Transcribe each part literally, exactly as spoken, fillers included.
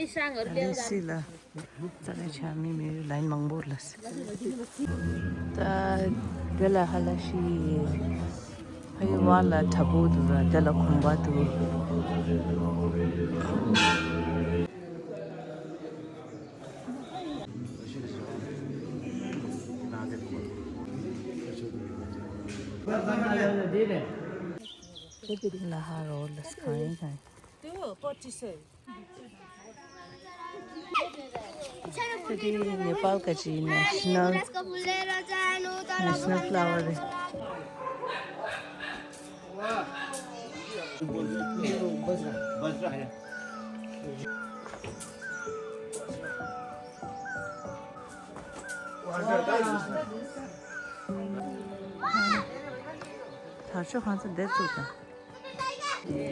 ཨ་ལེ་སི་ལ་རྩ་ལ་ཆ་མི་མི་ལ་ཡིན་མང་པོ་ལ་སི། ད་དེ་ལ་ཧ་ལ་ཤི་ཕ་ཡི་བ་ལ་དྲ་པོ་འདུག་ར་དེ་ལ་གོམ་པ་འདུག་ལ་ཧ་རོ་ལ་སི་གང་ཡིན་གང་ཡིན། ད་དེ་ནེ་པཱལ་ག་ཅི་ནེ་ཤ་ནལ་ནེ་ཤ་ནལ་ཕ་ལ་ཝར་རེད། དར་ལྕོག་ཁང་ཚ་འདེབས་ཚུགས་དང་།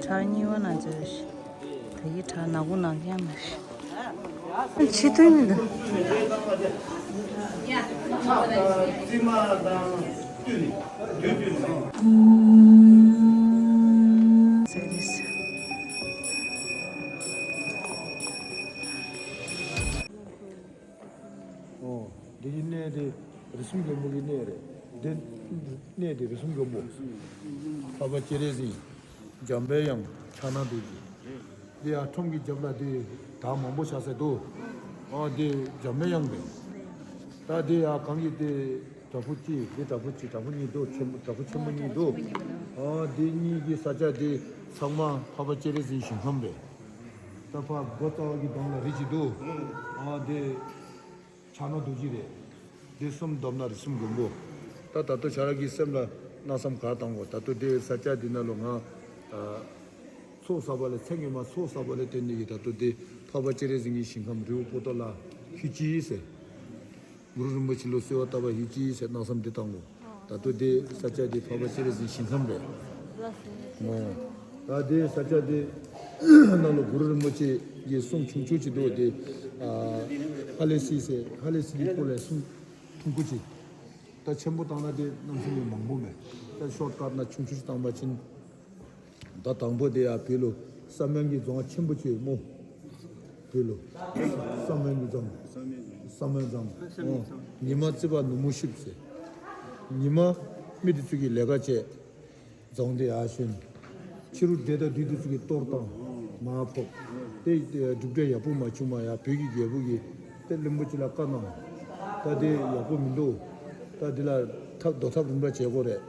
བྲག་གཉིས་པ་ན་མཇལ་ཞིང་། ད་ཡི་བྲག་ནག་པོ་ནག་རྐྱང་ལ་ཞིང་། ཕྱི་དོན་ནི་འདུག་ཟེར་རེད། ཨོ། འདི་གི་གནས་དེ་རིགས་གསུམ་མགོན་པོ་གི་གནས་རེད། འདི་གནས་དེ་རིགས་གསུམ་མགོན་པོ། འཕགས་པ་སྤྱན་རས་གཟིགས། འཇམ་པའི་དབྱངས། ཕྱག་ན་རྡོ་རྗེ། འདི་ཡང་ཁྲོམ་གྱི་རྒྱབ་ལ་དེ་བྲག་མང་པོ་ཆགས་སེ་འདུག་ཨོ་དེ་འཇམ་པའི་དབྱངས་རེད། ད་དེ་ཡང་གང་གི་དེ་བྲག་ཕུག་གཅིག་དེ་བྲག་ཕུག་གཅིག་བྲག་ཕུག་གཉིས་འདུག་ཆེན་པོ་བྲག་ཕུག་ཆེན་པོ་གཉིས་འདུག་ཨོ་དེ་གཉིས་ཀྱི་ས་ཆ་དེ་ཚང་མ་འཕགས་པ་སྤྱན་རས་གཟིགས་ཞིང་ཁམས་རེད། ད་ཕར་མགོ་རྩ་བ་གི་གདོང་ལ་རི་གཅིག་འདུག་ཨ་དེ་ཕྱག་ན་རྡོ་རྗེ་རེད། དེ་གསུམ་བསྡོམས་ན་རིགས་གསུམ་མགོན་པོ། ད་ད་ལྟོ་ཁྱེད་རང་གི་སེམས་ལ་མནོ་བསམ་ག་བཏང་གོ་ད་ལྟོ་དེ་ས་ཆ་འདི་ན་ལོ་ང་ཚོགས་བསགས་པ་ལས་ཚེ་སྔོན་མ་ཚོགས་བསགས་པ་ལས་བརྟེན་ནས་ཀྱི་ད་ལྟོ་དེ་འཕགས་པ་སྤྱན་རས་གཟིགས་ཀྱི་ཞིང་ཁམས་རི་བོ་པོ་ཏོ་ལ་ཧི་ཅི་ཟེར། གུ་རུ་རིན་པོ་ཆེ་ལ་གསོལ་བ་བཏབ་པ་ཧི་ཅི་ཟེར་མནོ་བསམ་འདི་བཏང་གོ་ད་ལྟོ་དེ་ས་ཆ་དེ་འཕགས་པ་སྤྱན་རས་གཟིགས་ཞིང་ཁམས་རེད། ཨོ། ད་དེ་ས་ཆ་དེ་ནང་ལ་གུ་རུ་རིན་པོ་ཆེ་གི་གསུང་ཆུང་ཆུང་ཅིག་འདུག་དེ་ཨ་ཧ་ལེ་སི་ཟེར་ཧ་ལེ་སི་གི་སྐོར་ལ་གསུང་ཐུང་ཀུ་ཅིག་ད་ཆེན་པོ་བཏང་ན་དེ་རྣམ་གསུམ་ནས་མང་པོ་མེད། ད་ཤོར་ཀཊ་ན་ཆུང་ཆུང་ཅིག་བཏང་པ་ཕྱིན། ད་དང་པོ་དེ་ཡང་བོད་ལ་བསམ་ཡས་ཀྱི་རྫོང་ཆེན་པོ་ཅིག་སྨོ། བོད་ལ་བསམ་ཡས་ཀྱི་རྫོང་། བསམ་ཡས་རྫོང་། ཨོ། ཉི་མ་རྩིས་པ་ནུབ་མོ་ཤིབ་ཟེར། ཉི་མ་མི་དེ་ཚོ་གི་ལས་ཀ་བྱས། རྫོང་དེ་ཡར་ཞོན། ཕྱི་རུ་འདྲེ་དང་བདུད་དེ་ཚོ་གི་གཏོར་བཏང་། མར་ཕབ། དེ་གྲུབ་འབྲས་ཡག་པོ་མ་བྱུང་བར་ཡང་བོད་ཀྱི་རྒྱལ་པོ་གིས་དེ་བློན་པོ་ཅིག་ལ་བཀའ་གནང་། ད་དེ་ཡག་པོ་མི་འདུག་ད་འདི་ལ་ཐབས་རྡོ་ཐབས་རིམ་པ་བྱེད་དགོས་རེད།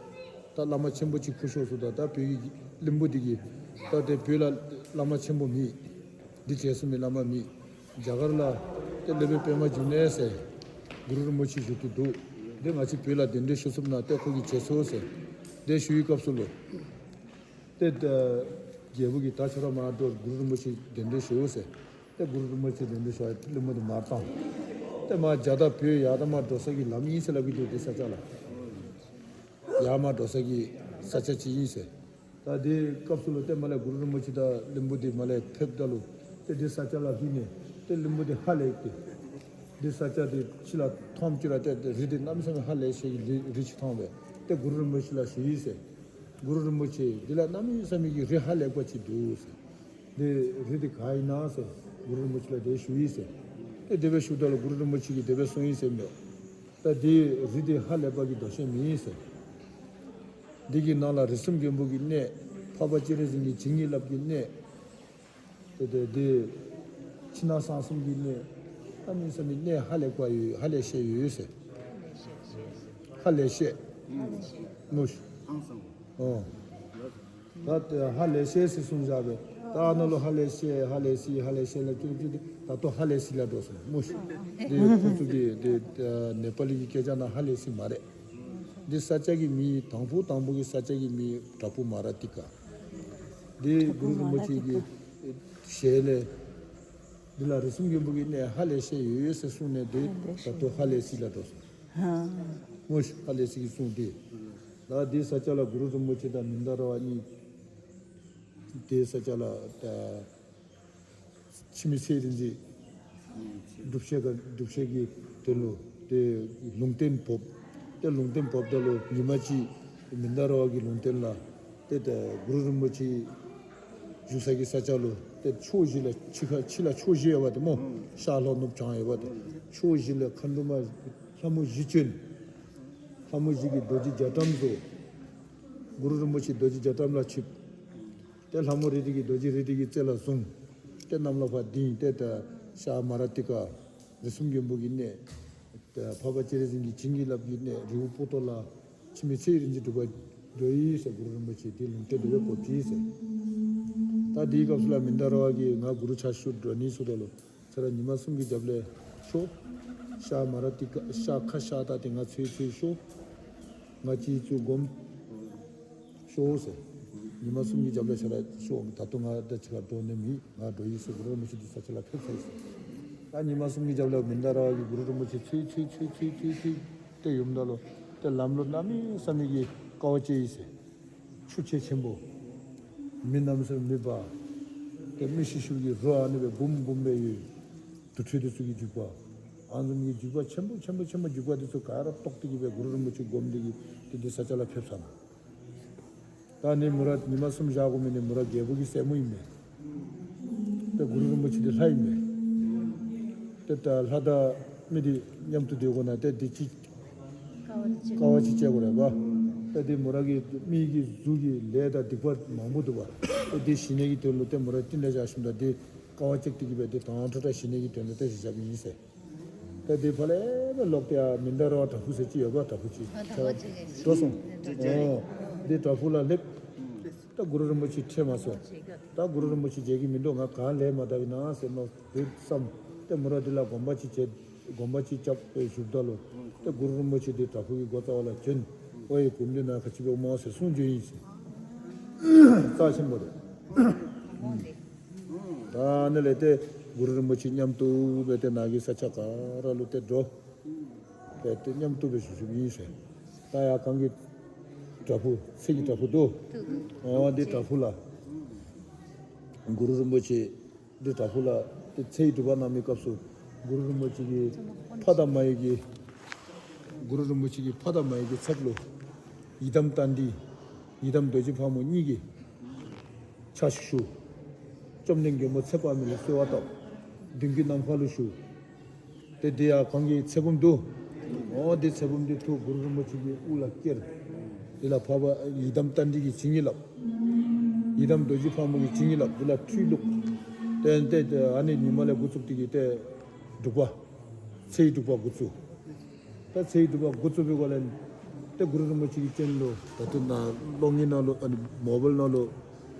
ད་བླ་མ་ཆེན་པོ་གཅིག་འཁུར་ཤོག་ཟེར། ད་ད་བོད་ཀྱི་བློན་པོ་འདི་གིས་ད་དེ་བོད་ལ་བླ་མ་ཆེན་པོ་མེད། འདི་བྱས་སོང་མི་བླ་མ་མེད། རྒྱ་གར་ལ་དེ་སློབ་དཔོན་པདྨ་འབྱུང་གནས་ཟེར་གུ་རུ་རིན་པོ་ཆེ་བཞུགས་ཀྱི་འདུག་འདི་ང་ཚོས་བོད་ལ་གདན་འདྲེན་ཞུ་ཐུབ་ན་དེ་ཁོ་གིས་བྱས་སོང་ཟེར། དེ་ཞུ་ཡི་སྐབས་སུ་ལོ། དེ་ད་རྒྱལ་པོ་གིས་ད་ཁྱོད་རང་མར་འགྲོ་གུ་རུ་རིན་པོ་ཆེ་གདན་འདྲེན་ཞུ་ཟེར། དེ་གུ་རུ་རིན་པོ་ཆེ་གདན་འདྲེན་ཞུ་བ་བློན་པོ་དེ་མར་བཏང་། དེ་མར་རྒྱ་དང་བོད་ཡར་དང་མར་འགྲོ་ས་གི་ལམ་ཡིན་ཟེར་ལབ་ཀྱི་འདུག་དེ་ས་ཆ་ལ། ཡར་མར་འགྲོ་ས་གི་ས་ཆ་ཅིག་ཡིན་ཟེར། ད་དེ་སྐབས་སུ་ལ་དེ་མ་ལས་གུ་རུ་རིན་པོ་ཆེ་དང་བློན་པོ་དེ་མ་ལས་ཕེབས་ད་ལོ། དེ་དེ་ས་ཆ་ལ་ལྷུང་ནས་དེ་བློན་པོ་དེ་ཧ་ལས་ཏེ། དེ་ས་ཆ་དེ་ཕྱི་ལ་མཐོང་བཅུག་ལ་དེ་རི་དེ་གནམ་མེད་ས་མེད་ཧ་ལས་ཤེས་ཀྱི་རི་ཅིག་མཐོང་བས། དེ་གུ་རུ་རིན་པོ་ཆེ་ལ་ཞུས་ཡིན་ཟེར། གུ་རུ་རིན་པོ་ཆེ་འདི་ལ་གནམ་མེད་ས་མེད་ཀྱི་རི་ཧ་ལས་པ་ཅིག་འདུག་ཟེར། འདི་རི་འདི་ག་ཡིན་ན་ཟེར། གུ་རུ་རིན་པོ་ཆེ་ལ་དེ་ཞུ་ཡིན་ཟེར། དེ་དེ་བས་ཞུ་ད་ལ་གུ་རུ་རིན་པོ་ཆེ་གིས་དེ་བས་གསུངས་ཡིན་ཟེར་མོད། ད་དེ་རི་དེ་ཧ་ལས་པ་གི་རྡོ་ཤལ་མི་ཡིན་ཟེར། འདི་གི་ནང་ལ་རིགས་གསུམ་མགོན་པོ་གི་གནས། འཕགས་པ་སྤྱན་རས་གཟིགས་ཀྱི་བྱིན་གྱིས་བརླབས་ཀྱི་གནས། དེ་དེ་དེ་ཕྱི་ནང་གསང་གསུམ་གྱི་གནས། གནམ་མེད་ས་མེད་གནས་ཧ་ལས་པ་ཡོད། ཧ་ལས་ཤེས་ཡོད་ཟེར། ཧ་ལས་ཤེས། ནོ། ཨོ། ད་དེ་ཧ་ལས་ཤེས་ཟེར་གསུངས་བཞག་པས། ད་ཨ་ན་ལོ་ཧ་ལས་ཤེས་ཧ་ལས་སི་ཧ་ལས་ཤེས་ལ་ཅུ་ཅུ་དེ་ད་ལྟོ་ཧ་ལས་སི་ལ་འགྲོ་སོང་མོ་ཤི། དེ་ཁོ་ཚོ་གི་དེ་ནེ་པ་ལི་གི་སྐད་ཆ་ན་ཧ་ལས་སི་མ་རེད། འདི་ས་ཆ་གི་མིང་དང་པོ་དང་པོ་གི་ས་ཆ་གི་མིང་བྲག་ཕུག་མ་ར་ཏི་ཀ། འདི་གུ་རུ་རིན་པོ་ཆེ་གི་ཞལ་ལས། འདི་ལ་རིགས་གསུམ་མགོན་པོ་གི་གནས་ཧ་ལས་ཤེས་ཡོད་ཡོད་ཟེར་གསུངས་ནས་འདི་ད་ལྟོ་ཧ་ལས་སི་ལ་འགྲོ་སོང་། མོ་ཤི་ཧ་ལས་སི་གི་གསུང་འདི། ད་འདི་ས་ཆ་ལ་གུ་རུ་རིན་པོ་ཆེ་དང་མནྡ་ར་བ་གཉིས། དེའི་ས་ཆ་ལ་ད་འཆི་མེད་ཚེ་རིང་འཛིན། སྒྲུབ་བྱེད་ཀ་སྒྲུབ་བྱེད་ཀྱི་དོན་ལུ་དེ་ལུང་བསྟན་བབས། དེ་ལུང་བསྟན་བབས་ད་ལུ་ཉི་མ་གཅིག་མནྡ་ར་བ་གི་ལུང་བསྟན་ལ་དེ་ད་གུ་རུ་རིན་པོ་ཆེ་བཞུགས་ས་གི་ས་ཆ་ལུ་ དེ་ཕྱོགས་བཞི་ལ་ཕྱི་ཁ་ཕྱི་ལ་ཕྱོགས་བཞི་ཡོད་པ་དེ་མོ། ཤར་ལྷོ་ནུབ་བྱང་ཡོད་པ་དེ། ཕྱོགས་བཞི་ལ་མཁའ་འགྲོ་མ་ལྷ་མོ་བཞི་བྱོན། ལྷ་མོ་བཞི་གི་རྡོ་རྗེ་རྒྱ་གྲམ་བཟོ། གུ་རུ་རིན་པོ་ཆེ་རྡོ་རྗེ་རྒྱ་གྲམ་ལ་ཆིབས། དེ་ལྷ་མོ་རེ་ཏི་གི་རྡོ་རྗེ་རེ་ཏི་གི་རྩེ་ལ་བཟུང་། དེ་གནམ་ལ་ཕར་ལྡིང་། དེ་ད་ཤར་མ་ར་ཏི་ཀ་རིགས་གསུམ་མགོན་པོ་གི་གནས། ད་འཕགས་པ་སྤྱན་རས་གཟིགས་ཀྱི་བྱིན་གྱིས་བརླབས་ཀྱི་གནས་རི་བོ་པོ་ཏོ་ལ། འཆི་མེད་ཚེ་ཡི་རིན་ཆེན་སྒྲུབ་པ་འགྲོ་ཡི་ཟེར། གུ་རུ་རིན་པོ་ཆེ་དེའི་ལུང་བསྟན་དེ་བས་གོ་བྱས་ཟེར། ད་དེའི་སྐབས་སུ་ལ་མི་འདའ་ར་བ་གིས་ང་གུ་རུ་ཕྱག་ཞུ་འགྲོ་ནི་སུ་དོ་ལོ། ཚེ་རབས་ཉི་མ་གསུམ་གྱི་རྒྱབ་ལས་ཤོག། ཤར་མ་ར་ཏི་ཀ་ཤར་ཁ་ཤར་ད་དེ་ང་ཚོའི་ཚེ་ཤོག། ང་ཅིའི་ཚུལ་སྒོམ་ཤོག་ཟེར། ཉི་མ་གསུམ་གྱི་རྒྱབ་ལས་ཤར་ཤོག། ད་དུང་ང་ད་ཅི་ག་འགྲོ་ནི་མི་ང་འགྲོ་ཡི་ཟེར། གུ་རུ་རིན་པོ་ཆེ་དེ་ས་ཆ་ལ་ཕེབས་ཚར་ཡི་ཟེར། ད་ཉི་མ་གསུམ་གྱི་རྒྱབ་ལས་མི་འདའ་ར་བ་གིས་གུ་རུ་རིན་པོ་ཆེ་ཚུལ་ཚུལ་ཚུལ་ཚུལ་ཚུལ་ཚུལ་དེ་ཡོམ་ད་ལོ། དེ་ལམ་ལོ་གནམ་མེད་ས་མེད་ཀྱི་དཀའ་བ་སྤྱད་ཡི་ཟེར། ཆུ་ཆེ་ཆེན་པོ། མི་རྣམས་སུ་མི་འབབ། དེ་མི་ཤི་ཤུལ་གྱི་རོ་ཨ་ནི་བས་འབུམ་འབུམ་པའི་ཡོད། དུར་ཁྲོད་དེ་ཚོ་གི་འཇིགས་པ། ཨ་འཛོམ་གྱི་འཇིགས་པ་ཆེན་པོ་ཆེན་པོ་ཆེན་པོ་འཇིགས་པ་དེ་ཚོ་ག་ར་རྟོགས་ཏེ་གི་བས་གུ་རུ་རིན་པོ་ཆེ་སྒོམ་དེ་གི་དེ་འདི་ས་ཆ་ལ་ཕེབས་ས་ན། ད་ནི་མོ་ར་ཉི་མ་གསུམ་བཞག་གོ་མི་ནི་མོ་ར་རྒྱལ་པོ་གི་སྲས་མོ་ཡིན་མེད། དེ་གུ་རུ་རིན་པོ་ཆེ་དེ་ལྷ་ཡིན་མེད། དེ་ད་ལྷ་དང་མི་དེ་མཉམ་དུ་སྡོད་དགོས་ན་དེ་དེ་ཅི་དཀའ་བ་ཅི་སྤྱད་དགོས་རེད་པ། དེ་དེ་མོ་ར་གི་མི་གི་གཟུགས་ཀྱི་ལས་དང་སྡིག་པ་མང་པོ་འདུག་པ། དེ་དེ་ཞི་གནས་ཀྱི་དོན་ལ་དེ་མོ་ར་ཏིན་ལས་བཞག་ཤུམ་ད་དེ་དཀའ་བ་སྤྱད་དེ་གི་བས་དེ་དང་ཐོག་ད་ཞི་གནས་ཀྱི་དོན་ལ་དེ་ཞི་བྱ་བ་ཡིན་ཟེར། ད་དེ་ཕ་ལས་མེ་ལོག་སྟེ་ཡ་མི་འདའ་ར་བ་བྲག་ཕུག་ཟེར་ཅི་ཡོད་པ། བྲག་ཕུག་ཅི་ཨ་བྲག་ཕུག་ཅི་འགྲོ་སོང་། ཨོ། འདི་བྲག་ཕུག་ལ་སླེབས། ད་གུ་རུ་རིན་པོ་ཆེ་ཁྲིད་མ་སོང་། ད་གུ་རུ་རིན་པོ་ཆེ་མཇལ་གྱི་མི་འདུག་ང་གང་ལས་མ་དག་གི་ན་ཟེར་ནོ་དེ་བསམ། ད་མོ་ར་འདི་ལ་དགོན་པ་ཅིག་བྱས། དགོན་པ་ཅིག་བཅགས་པའི་བཞུགས་ད་ལོ། ད་གུ་རུ་རིན་པོ་ཆེ་འདི་བྲག་ཕུག་གི་སྒོ་རྩ་བ་ལ་བྱོན། ཨོ་ཡེ་གུམ་འདི་ན་ཁ་ཆི་བེ་མོ་ཟེར་གསུང་བྱོན་ཡིན་ཟེར། རྩ་ཆེན་པོ་རེད། ད་ནི་ལས་དེ་གུ་རུ་རིན་པོ་ཆེ་མཉམ་དུ་བས་དེ་ན་གི་ས་ཆ་ག་ར་ལོ་དེ་འགྲོ། བས་དེ་མཉམ་དུ་བས་བཞུགས་བཞུགས་ཡིན་ཟེར། ད་ཡ་གང་གི་བྲག་ཕུག་ཚེ་གི་བྲག་ཕུག་ཏུ། ཨོ་འདི་བྲག་ཕུག་ལ་གུ་རུ་རིན་པོ་ཆེ་འདི་བྲག་ཕུག་ལ་དེ་ཚེ་ཡི་སྒྲུབ་པ་གནང་མི་སྐབས་སུ་གུ་རུ་རིན་པོ་ཆེ་གི་ཕ་དང་མ་ཡི་གི་གུ་རུ་རིན་པོ་ཆེ་གི་ཕ་དང་མ་ཡི་གི་ཚབ་ལོ། ཡི་དམ་རྟ་མགྲིན། ཡི་དམ་རྡོ་རྗེ་ཕག་མོ་གཉིས་ཀྱི་ཕྱག་ཞུ། བཅོམ་ལྡན་མགོན་པོ་ཚེ་དཔག་མེད་ལ་གསོལ་བ་བཏབ། མདུན་གྱི་ནམ་མཁའ་ལ་བཞུགས། དེ་དེ་ཡང་གང་གི་ཚེ་བུམ་དུ། འོ་དེ་ཚེ་བུམ་དེ་ཐུགས་གུ་རུ་རིན་པོ་ཆེ་གི་དབུ་ལ་བསྐྱེར། དེ་ལ་འཕགས་པ་ཡི་དམ་རྟ་མགྲིན་གྱི་བྱིན་གྱིས་བརླབས། ཡི་དམ་རྡོ་རྗེ་ཕག་མོ་གི་བྱིན་གྱིས་བརླབས། དེ་ལ་ཁྲུས་བླུགས། དེ་དེ་ཨ་ནི་ཉི་མ་ལས་འགོ་བཙུགས་དེ་གི་དེ་སྒྲུབ་པ། ཚེ་ཡི་སྒྲུབ་པ་འགོ་བཙུགས། ད་ཚེ་ཡི་སྒྲུབ་པ་འགོ་བཙུགས་པའི་སྒོ་ལས། དེ་གུ་རུ་རིན་པོ་ཆེ་གི་སྤྱན་ལོ། ད་དེ་ན་གློག་བརྙན་ནང་ལོ་ཨ་ནི་མོ་བལ་ནང་ལོ།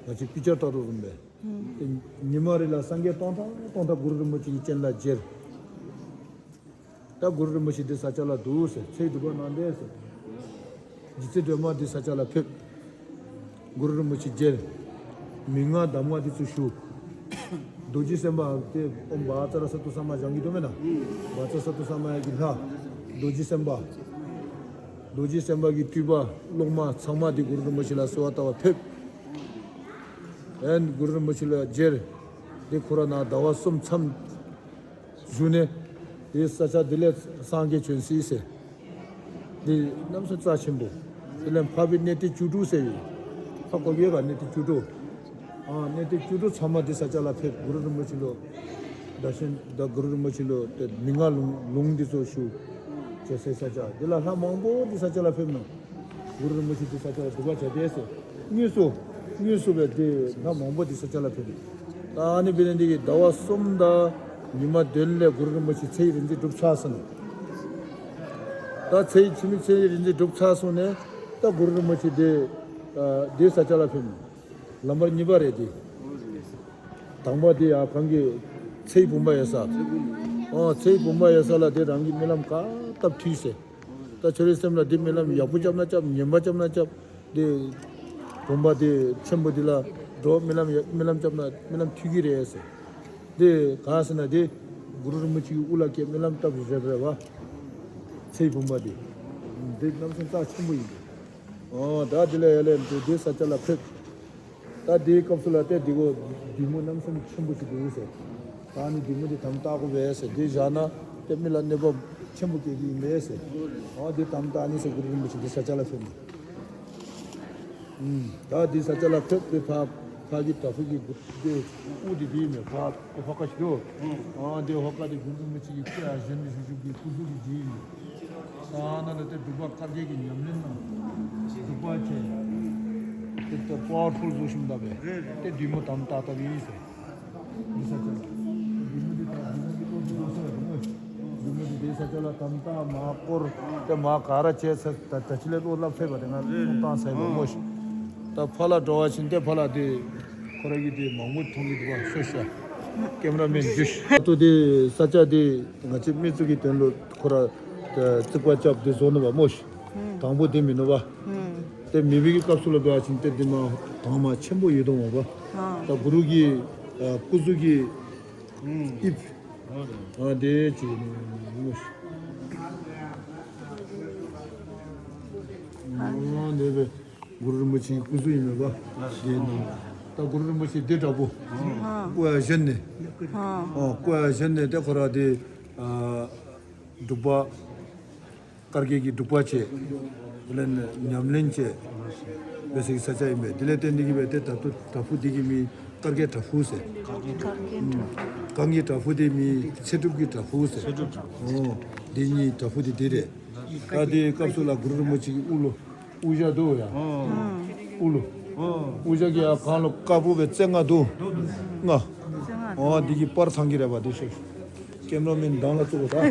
ང་ཅིག་པི་ཅར་ལྟ་རོགས་རིན་པས། དེ་ཉི་མ་རེ་ལ་སངས་རྒྱས་སྟོང་ཕྲག་སྟོང་ཕྲག་གུ་རུ་རིན་པོ་ཆེ་གི་སྤྱན་ལ་མཇལ། ད་གུ་རུ་རིན་པོ་ཆེ་འདི་ས་ཆ་ལ་འདུག་ཟེར། ཚེ་སྒྲུབ་པ་གནང་དེ་ཟེར། རྗེ་བཙུན་སྒྲོལ་མ་འདི་ས་ཆ་ལ་ཕེབས། གུ་རུ་རིན་པོ་ཆེ་མཇལ། མན་ངག་གདམས་ངག་འདི་ཚོ་ཞུ། རྡོ་རྗེ་སེམས་དཔའ་དེ་ཨོཾ་བཛྲ་སཏྭ་སྭཱ་ཧཱ་སྦྱང་གི་འདུག་མེད་ན། བཛྲ་སཏྭ་སྭཱ་ཧཱ་ཡ་གི་ལྷ། རྡོ་རྗེ་སེམས་དཔའ། རྡོ་རྗེ་སེམས་དཔའ་གི་སྤྲུལ་པ་སློབ་མ་ཚང་མ་འདི་གུ་རུ་རིན་པོ་ཆེ་ལ་གསོལ་བ་བཏབ་པ་ཕེབས། ཨན་གུ་རུ་རིན་པོ་ཆེ་ལ་མཇལ། དེ་ཁོ་ར་ན་ཟླ་བ་གསུམ་མཚམས་བཞུགས་ནས། དེ་ས་ཆ་འདི་ལས་སངས་རྒྱས་བྱོན་སྲིད་ཟེར། འདི་གནམ་ས་རྩ་ཆེན་པོ། དེ་ལས་འཕགས་པའི་གནས་བརྟན་བཅུ་དྲུག་ཟེར་ཡོད། ཧ་གོ་གི་ག་གནས་བརྟན་བཅུ་དྲུག་ཨ་གནས་བརྟན་བཅུ་དྲུག་ཚང་མ་འདི་ས་ཆ་ལ་ཕེབས། གུ་རུ་རིན་པོ་ཆེ་ལོ། བདག་གཞན་དང་གུ་རུ་རིན་པོ་ཆེ་ལོ་དེ་མན་ངག་ལུང་ལུང་འདི་ཚོ་ཞུ། བྱེད་སའི་ས་ཆ་འདི་ལ་ལྷ་མང་པོ་འདི་ས་ཆ་ལ་ཕེབས་ནོ། གུ་རུ་རིན་པོ་ཆེ་འདི་ས་ཆ་ལ་སྒྲུབ་པ་བྱ་དེ་ཟེར། དངོས་སུ། དངོས་སུ་བས་དེ་ལྷ་མང་པོ་འདི་ས་ཆ་ལ་ཕེབས། ད་ཨ་ནི་བེ་ལན་འདི་གི་ཟླ་བ་གསུམ་དང་ཉི་མ་བདུན་ལས་གུ་རུ་རིན་པོ་ཆེ་ཚེ་ཡི་རིག་འཛིན་གྲུབ་ཚར་སོང་། ད་ཚེ་ཡི་འཆི་མེད་ཚེ་ཡི་རིག་འཛིན་གྲུབ་ཚར་སོང་ནས་ད་གུ་རུ་རིན་པོ་ཆེ་དེ་དེ་ས་ཆ་ལ་ཕེབས། ལམ་བར་གཉིས་པ་རེད་དེ། དང་པོ་དེ་ཡང་གང་གི་ཚེ་ཡི་བུམ་པ་ཡོད་ས། ཨོ་ཚེ་ཡི་བུམ་པ་ཡོད་ས་ལ་དེ་རང་གི་རྨི་ལམ་ག་སྟབས་ཐུལ་ཟེར། ད་ཁྱོད་རའི་སེམས་ལ་འདི་རྨི་ལམ་ཡག་པོ་བཅབ་ན་བཅབ། ངན་པ་བཅབ་ན་བཅབ། འདི་བུམ་པ་དེ་ཆེན་པོ་འདི་ལ་འགྲོ་རྨི་ལམ་ཡ་རྨི་ལམ་བཅབ་ན་རྨི་ལམ་ཐུལ་གི་རེད་ཟེར། འདི་གང་ཟེར་ན་འདི་གུ་རུ་རིན་པོ་ཆེ་གི་དབུ་ལ་སྐྱེས་རྨི་ལམ་བཏབ་རེད་རེད་བ། ཚེ་ཡི་བུམ་པ་འདི། འདི་རྣམ་སེམས་རྩ་ཆེན་པོ་ཡིན་འདི། ཨོ་ད་འདི་ལ་ཡ་ལས་འདི་འདི་ས་ཆ་ལ་ཕེབས། ད་དེའི་སྐབས་སུ་ལ་ཏེ་འདི་གོ་བདུད་མོ་རྣམ་གསུམ་ཆེན་པོ་ཞིག་འདུག་ཟེར། ད་ནི་བདུད་མོ་འདི་དམ་བཏགས་དགོས་པས་ཟེར། འདི་བཞག་ན་ཏེ་མི་ལ་གནོད་པ་ཆེན་པོ་སྐྱེལ་གྱི་ཡིན་པས་ཟེར། ཨ་འདི་དམ་བཏགས་ནི་ཟེར་གུ་རུ་རིན་པོ་ཆེ་འདི་ས་ཆ་ལ་ཕེབས་ནས། ཨུམ། ད་འདི་ས་ཆ་ལ་ཕེབས་ཏེ་ཕ། ཁ་གི་དྲ་ཕུག་གི་སྒོ་དེ་དབུ་དེ་དེ་ཡིན་མེད་ཕ་ཧོ་ཁ་ཞིག་འདུག་ཨ་དེ་ཧོ་ཁ་དེ་གུ་རུ་རིན་པོ་ཆེ་གི་སྐུ་ཡ་གཞན་དུ་བཞུགས་བཞུགས་ཀྱི་སྐུ་གཟུགས་ཀྱི་རྗེས་ཡིན། ཨ་ན་ལ་དེ་འབྲུག་པ་བཀའ་བརྒྱད་ཀྱི་ཉམས་ལེན་ནང་འབྲུག་པ་བྱས། དེ་ལྟར་པ་ཝར་ཕུལ་བཟོ་ཞིག་འདུག་པས། དེ་བདུད་མོ་དམ་བཏགས་བཏགས་ཡིན་ཟེར། འདི་ས་ཆ་ལ། འདི་མོ་འདི་དང་འདི་མོ་འདི་ཀློག་འདི་ཀློག་ས་རེད་མོ། འདི་མོ་འདི་འདི་ས་ཆ་ལ་དམ་བཏགས་མ་སྐོར་དེ་མ་ག་ར་བྱས་ཚེ་ད་ད་ཅི་ལས་ཀློག་ལབ་ཚེ་བ་དེ་ང་ཀློག་བཏང་ཚེ་བ་མོ་ཤི། ད་ཕ་ལ་འགྲོ་བ་ཕྱིན་ཏེ་ཕ་ལ་དེ་ཁོ་ར་གི་དེ་མང་པོ་མཐོང་གི་འདུག་བ་སོ་ཤ། ཀེམ་ར་མེན་ཇུ་ཤ། ད་དེ་ས་ཆ་དེ་ང་ཚོ་མི་ཚོ་གི་དོན་ལ་ཁོ་ར་རྩིག་པ་བཅབ་དེ་བཟོ་ནུ་བ་མོ་ཤི། དང་པོ་དེ་མིན་ནུ་བ། དེ་མི་བི་གི་སྐབས་སུ་ལ་འགྲོ་བ་ཕྱིན་ཏེ་དེ་མ་དང་མ་ཆེན་པོ་ཡོད་དོ་མོ་བ། ད་གུ་རུ་གི་སྐུ་གཟུགས་ཀྱི་ཨིབ། ཨ་དེ་ཅི་ནི་མོ་ཤི། ཨ་དེ་བས་གུ་རུ་རིན་པོ་ཆེའི་སྐུ་གཟུགས་ཡིན་མོད་པ། དེ་ནི་ད་གུ་རུ་རིན་པོ་ཆེ་དེ་འདྲ་པོ། སྐུ་ཡ་བཞོན་ནས། སྐུ་ཡ་བཞོན་ནས་དེ་ཁོ་ར་དེ་འབྲུག་པ། བཀའ་བརྒྱད་ཀྱི་འབྲུག་པ་བྱས། དེ་ལས་ཉམས་ལེན་བྱས། བེ་སིག་ས་ཆ་ཡིན་པས་དེ་ལས་བརྟེན་འདི་གི་བས་དེ་ད་དུ་བྲག་ཕུག་འདི་གི་མིང་བཀའ་བརྒྱད་བྲག་ཕུག་ཟེར། གང་གི་བྲག་ཕུག་དེ་མིང་ཚེ་སྒྲུབ་ཀྱི་བྲག་ཕུག་ཟེར། ཚེ་སྒྲུབ་བྲག་ཕུག་ཨོ། འདི་གཉིས་བྲག་ཕུག་དེ་འདི་རེད། ད་དེའི་སྐབས་སུ་ལ་གུ་རུ་རིན་པོ་ཆེ་གི་དབུ་ལོ། དབུ་ཞྭ་འདུག་ཡ། ཨོ། དབུ་ལོ། ཨོ། དབུ་ཞྭ་གི་ཡ་གང་ལོ་དཀར་པོ་བའི་རྩེ་ལྔ་འདུག་ལྔ། རྩེ་ལྔ་འདུག་ཨོ་འདི་གི་པར་ཚང་གི་རེད་པ་འདི་ཤོད། ཀེམ་ར་མེན་མདང་ལ་བཙུགས་པ་ད།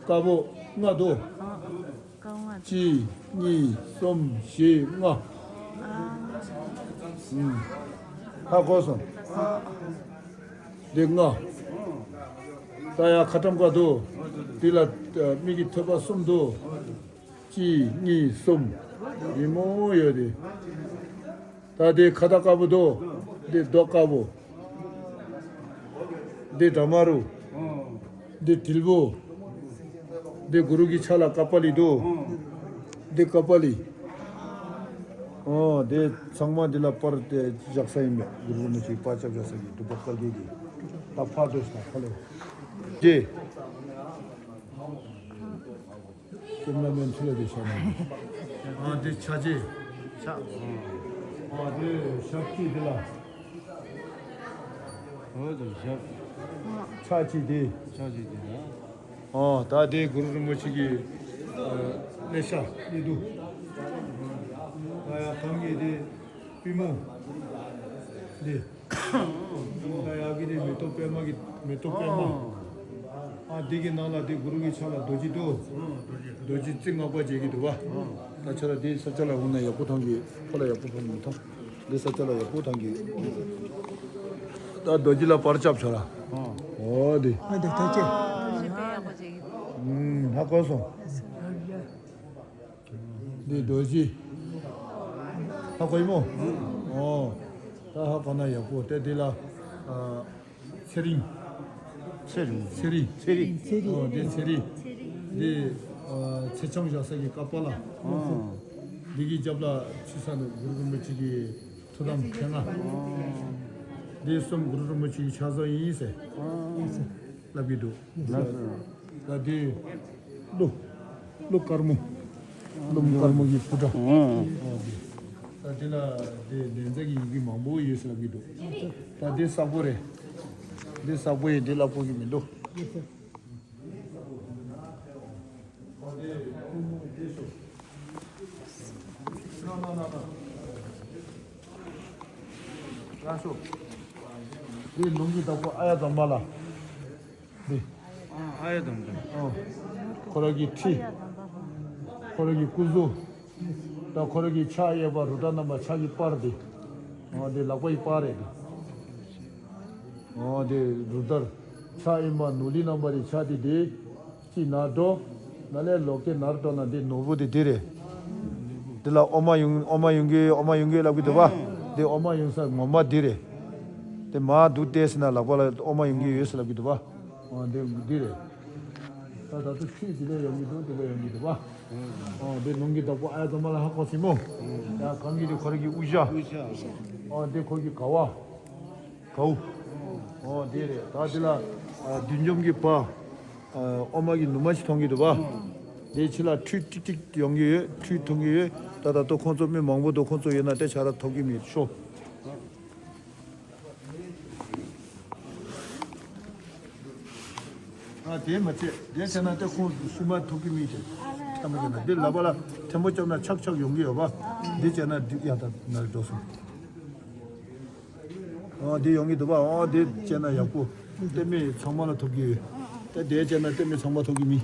དཀར་པོ་ལྔ་འདུག་ཨ། དཀར་པོ་ལྔ་འདུག་གཅིག་གཉིས་གསུམ་བཞི་ལྔ། ཨ། ཧ་གོ་སོང་། འདི་ལྔ། ད་ཡ་ཁ་ཊམ་ཀ་འདུག་འདི་ལ་མིག་གི་ཐོད་པ་གསུམ་འདུག་གཅིག་གཉིས་གསུམ། ཉིན་མོ་ཡོད་དེ། ད་དེ་ཁ་ད་དཀར་པོ་འདུག་འདི་རྡོ་དཀར་པོ། འདི་དྲ་མ་རུ། འདི་དྲིལ་བུ། འདི་གུ་རུ་གི་ཕྱག་ལ་ཀ་པ་ལི་འདུག་འདི་ཀ་པ་ལི། ཨོ་འདི་ཚང་མ་འདི་ལ་པར་དེ་བཞག་ས་ཡིན་པས་གུ་རུ་རིན་པོ་ཆེའི་པར་ཆབ་བཞག་ས་གི་འབྲུག་པ་བཀའ་བརྒྱད་ཀྱི་ད་ཕར་འགྲོ་ཞིག་ན་ཁ་ལོ། ཀེམ་ར་མེན་ཚུར་ལ་དེ་ཤ་ན། ཨ་དེ་ཆ་ཅེ། ཆ། ཨ་དེ་ཞབས་ཀྱི་དེ་ལ། ཨོ་དེ་ཞབས། ཆ་ཅི་དེ། ཆ་ཅི་དེ་ལ། ཨ་ད་དེ་གུ་རུ་རིན་པོ་ཆེ་གི་ཨ་ཀླད་ཤ་ཀླད་དུ། ཨ་ཡ་གང་གི་དེ་པུས་མོ། དེ། ད་ཡ་གི་དེ་མེ་ཏོག་པད་མ་གི་མེ་ཏོག་པད་མ། ཨ་འདི་གི་ནང་ལ་དེ་གུ་རུ་གི་ཕྱག་ལ་རྡོ་རྗེ་འདུག་རྡོ་རྗེ་རྩེ་ལྔ་པ་མཇལ་གི་འདུག་བ། ད་ཁྱོད་ར་དེ་ས་ཆ་ལ་འོང་ན་ཡག་པོ་མཐོང་གི་ཁོ་ལ་ཡག་པོ་མཐོང་མི་མཐོང་། དེ་ས་ཆ་ལ་ཡག་པོ་མཐོང་གི་ད་རྡོ་རྗེ་ལ་པར་ཆབ་ཆོག་ལ། ཨོ་དེ། ཨ་འདི་ཐག་ཆད། ཧ་གོ་སོང་། འདི་རྡོ་རྗེ། ཧ་གོ་ཡིན་མོ། ཨོ། ད་ཧ་གོ་ན་ཡག་པོ་དེ་འདི་ལ། ཨ། ཚེ་རིང་། ཚེ་རིང་། ཚེ་རིང་། ཚེ་རིང་། ཚེ་རིང་། ཨོ་འདི་ཚེ་རིང་། འདི། ཨ། ཚེ་ཆང་བཞག་ས་གི་ཀ་པ་ལ། ཨོ། འདི་གི་རྒྱབ་ལ་ཕྱི་ས་ནས་གུ་རུ་རིན་པོ་ཆེ་གི་ཐུགས་དམ་ཁྱེད་ང་། འདི་གསུམ་གུ་རུ་རིན་པོ་ཆེ་གི་ཕྱག་བཟོ་ཡིན་ཟེར། ཨོ། ལབ་ཀྱི་འདུག་ལགས་སོ། ད་དེ་ཀླུ། ཀླུ་དཀར་མོ། ཀླུ་དཀར་མོ་གི་སྐུ་འདྲ། ཨོ། ཨོ་དེ། ད་དེ་ལ་དེ་བདེན་རྫས་ཀྱི་ཡི་གེ་མང་པོ་ཡོད་ཟེར་ལབ་ཀྱི་འདུག་ད་དེ་ས་པོ་རེད། དེ་ས་པོ་ཡིན་དེ་ལ་ཕོག་གི་མི་འདུག་ལགས་སོ། དེ་ལུང་གི་བདག་པོ་ཨ་ཡ་དམ་པ་ལ། འདི། ཨ་ཡ་དམ་པ། ཨོ། ཁོ་ར་གི་ཁྲི། ཁོ་ར་གི་སྐུ་གཟུགས། ད་ཁོ་ར་གི་ཕྱག་གཡས་པ་རུ་དྲ་རྣམ་པ་ཕྱག་གི་པར་འདི། ཨོ་འདི་ལག་པ་ཡི་པར་རེད་འདི། ཨོ་འདི་རུ་དར། ཕྱག་གཡོན་པ་ནོར་ལི་རྣམ་པ་རེད་ཕྱག་འདི་འདི། ཅི་ན་འགྲོ། ན་ལས་ལོག་སྟེ་ནར་འགྲོ་ན་འདི་ནོར་བུ་འདི་འདི་རེད། འདི་ལ་ཨོ་མ་ཡུང་ཨོ་མ་ཡུང་གི་ཨོ་མ་ཡུང་གི་ལབ་གི་འདུག་བ། འདི་ཨོ་མ་ཡུང་ས་ངོ་མ་འདི་རེད། དེ་མ་འདུག་བལྟས་ཟིན་ན་ལག་པ་ལ་ཨོ་མ་ཡོང་གི་ཡོད་ཟེར་ལབ་ཀྱི་འདུག་བ། ཨོ་འདི་འདི་རེད། ད་ད་དུ་ཁྱོད་འདི་ལ་ཡོང་གི་འདུག་འདི་ལ་ཡོང་གི་འདུག་བ། ཨོ་འདི་ལུང་གི་བདག་པོ་ཨ་ཡ་དམ་པ་ལ་ཧ་གོ་སྲིད་མོ། ཡ་གང་གི་འདི་ཁོ་ར་གི་དབུ་ཞྭ། ཨོ་འདི་ཁོ་གི་ག་བ། གའུ། ཨོ་འདི་རེད་ད་འདི་ལ་བདུད་འཇོམས་ཀྱི་བ། ཨོ་མ་གི་ནུ་མ་ཞིག་མཐོང་གི་འདུག་བ། དེ་ཕྱི་ལ་ཁྲུས་ཏིག་ཏིག་ཡོང་གི་ཡོད། ཁྲུས་འཐུང་གི་ཡོད། ད་ད་ལྟ་ཁོང་ཚོ་མི་མང་པོ་འདུག་ཁོང་ཚོ་ཡོད་ན་དེ་ཆ་ར་ཐོབ་ཀྱི་མེད་ཤོ། ཨ་དེ་མ་བྱེད། དེ་བྱས་ན་དེ་ཁོང་སུ་མ་ཐོབ་ཀྱི་མེད་དེ། ཐ་མ་བྱས་ན་དེ་ལག་པ་ལ་ཐེམ་པོ་བཅོམ་ན་ཆག་ཆག་ཡོང་གི་ཡོད་པ། དེ་བྱས་ན་འགྲིག་ཡ་ད་ན་འགྲོ་སོང་། ཨོ་དེ་ཡོང་གི་འདུག་པ། ཨོ་དེ་བྱས་ན་ཡག་པོ། ལྟད་མོ་ཚང་མ་ལ་ཐོབ་ཀྱི་ཡོད། ད་དེ་བྱས་ན་ལྟད་མོ་ཚང་མ་ཐོབ་ཀྱི་མེད།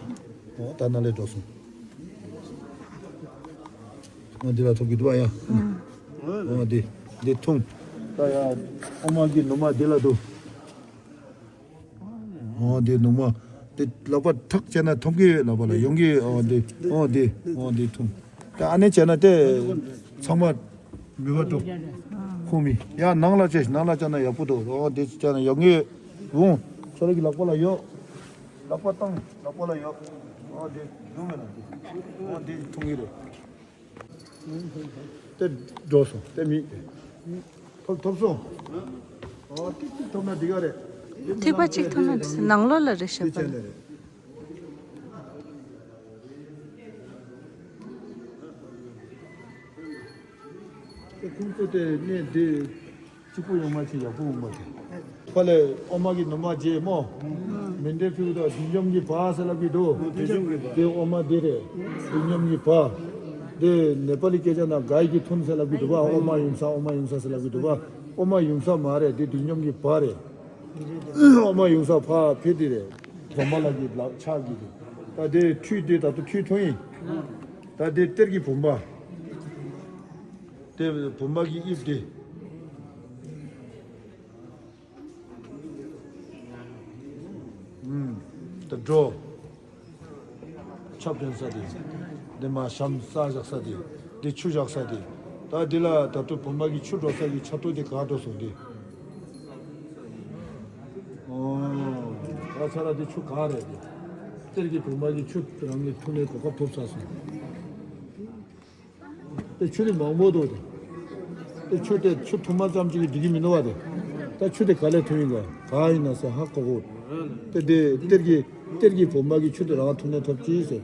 ཨོ་ད་ན་ལས་འགྲོ་སོང་། ཨོ་དེ་ལ་ཐོབ་ཀྱི་འདུག་པ་ཡ། ཨོ་དེ་དེ་འཐུང་། ད་ཡ་ཨོ་མ་གི་ནུ་མ་དེ་ལ་འདུག་ཨོ་དེ་ནུ་མ་དེ་ལག་པ་ཐག་བྱས་ན་ཐོབ་ཀྱི་ཡོད། ལག་པ་ལ་ཡོང་གི་ཡོད། ཨོ་དེ་ཨོ་དེ་ཨོ་དེ་འཐུང་། ད་ཨ་ནེ་བྱས་ན་དེ་ཚང་མ། མི་བ་འགྲོ། ཁོ་མི། ཡ་ནང་ལ་བྱས་ནང་ལ་བྱས་ན་ཡག་པོ་འདུག་ཨོ་དེ་བྱས་ན་ཡག་ངེས། འོང་། ཁྱོད་རང་གི་ལག་པ་ལ་ཡོད། ལག་པ་བཏང་། ལག་པ་ལ་ཡོད། ཨོ་དེ་འདུག་མེད་ན་དེ། ཨོ་དེ་འཐུང་གི་རེད། དེ་འགྲོ་སོང་དེ་མི། ཐོབ་ཐོབ་སོང་། ཨོ་ཏིག་ཏིག་ཐོབ་ན་འགྲིག་ག་རེད། ཐིགས་པ་གཅིག་ཐོབ་ན་འགྲིག་ནང་ལོགས་ལ་རེད་ཤག་པ། དེ་བྱས་ནས་རེད། དེ་ཁོང་ཚོ་དེ་གནས་དེ་གཅིག་པུ་ཡོང་མ་ཆེ་ཡག་པོ་འོང་མ་ཆེ། ཕ་ལས་ཨོ་མ་གི་ནུ་མ་རྗེས་མོ། མེ་འདྲའི་ཕིའུ་དང་བདུད་འཇོམས་ཀྱི་བ་ཟེར་ལབ་ཀྱི་འདུག་བདུད་འཇོམས་ཀྱི་བ། དེ་ཨོ་མ་དེ་རེད། བདུད་འཇོམས་ཀྱི་བ། དེ་ནེ་པ་ལི་སྐད་ཆ་ན་གའི་གི་ཐུན་ཟེར་ལབ་ཀྱི་འདུག་བ། ཨོ་མ་ཡུམ་ས་ཨོ་མ་ཡུམ་ས་ཟེར་ལབ་ཀྱི་འདུག་བ། ཨོ་མ་ཡུམ་ས་མ་རེད། དེ་བདུད་འཇོམས་ཀྱི་བ་རེད། ཨོ་མ་ཡུམ་ས་ཕ་ཕེ་དེ་རེད། བུམ་པ་ལ་གི་ལག་ཆགས་ཀྱི་རེད། ད་དེ་ཁྲུས་དེ་ད་དུ་ཁྲུས་ཐུང་ཡིན། ད་དེ་གཏེར་གྱི་བུམ་པ། དེ་བུམ་པ་གི་དབྱིབས་དེ། ཨུམ། ད་འགྲོ། ཆབ་འདྲེན་ས་དེ། འདི་མ་ཤམ་ས་བཞག་ས་དེ། འདི་ཆུ་བཞག་ས་དེ། ད་འདི་ལ་ད་དུ་བུམ་པ་གི་ཆུ་འགྲོ་ས་གི་ཆ་ཏོ་དེ་ག་འགྲོ་སོང་དེ། ཨོ། ད་ཆ་ལ་དེ་ཆུ་ག་རེད་དེ། གཏེར་གྱི་བུམ་པ་གི་ཆུ་རང་གི་འཐུང་ནས་གོ་སྐབས་ཐོབ་ཚར་སོང་། དེ་ཆུ་དེ་མང་པོ་འདུག་དེ། དེ་ཆུ་དེ་ཆུ་འཐུང་མ་ཙམ་ཅིག་གིས་འགྲིག་གི་མི་འདུག་བ་དེ། ད་ཆུ་དེ་ག་ལས་འཐུང་ཡིན་ག་ག་ཡིན་ན་ཟེར་ཧ་གོ་གོ། དེ་དེ་གཏེར་གྱི་གཏེར་གྱི་བུམ་པ་གི་ཆུ་དེ་རང་འཐུང་ནས་ཐོབ་ཀྱི་ཟེར།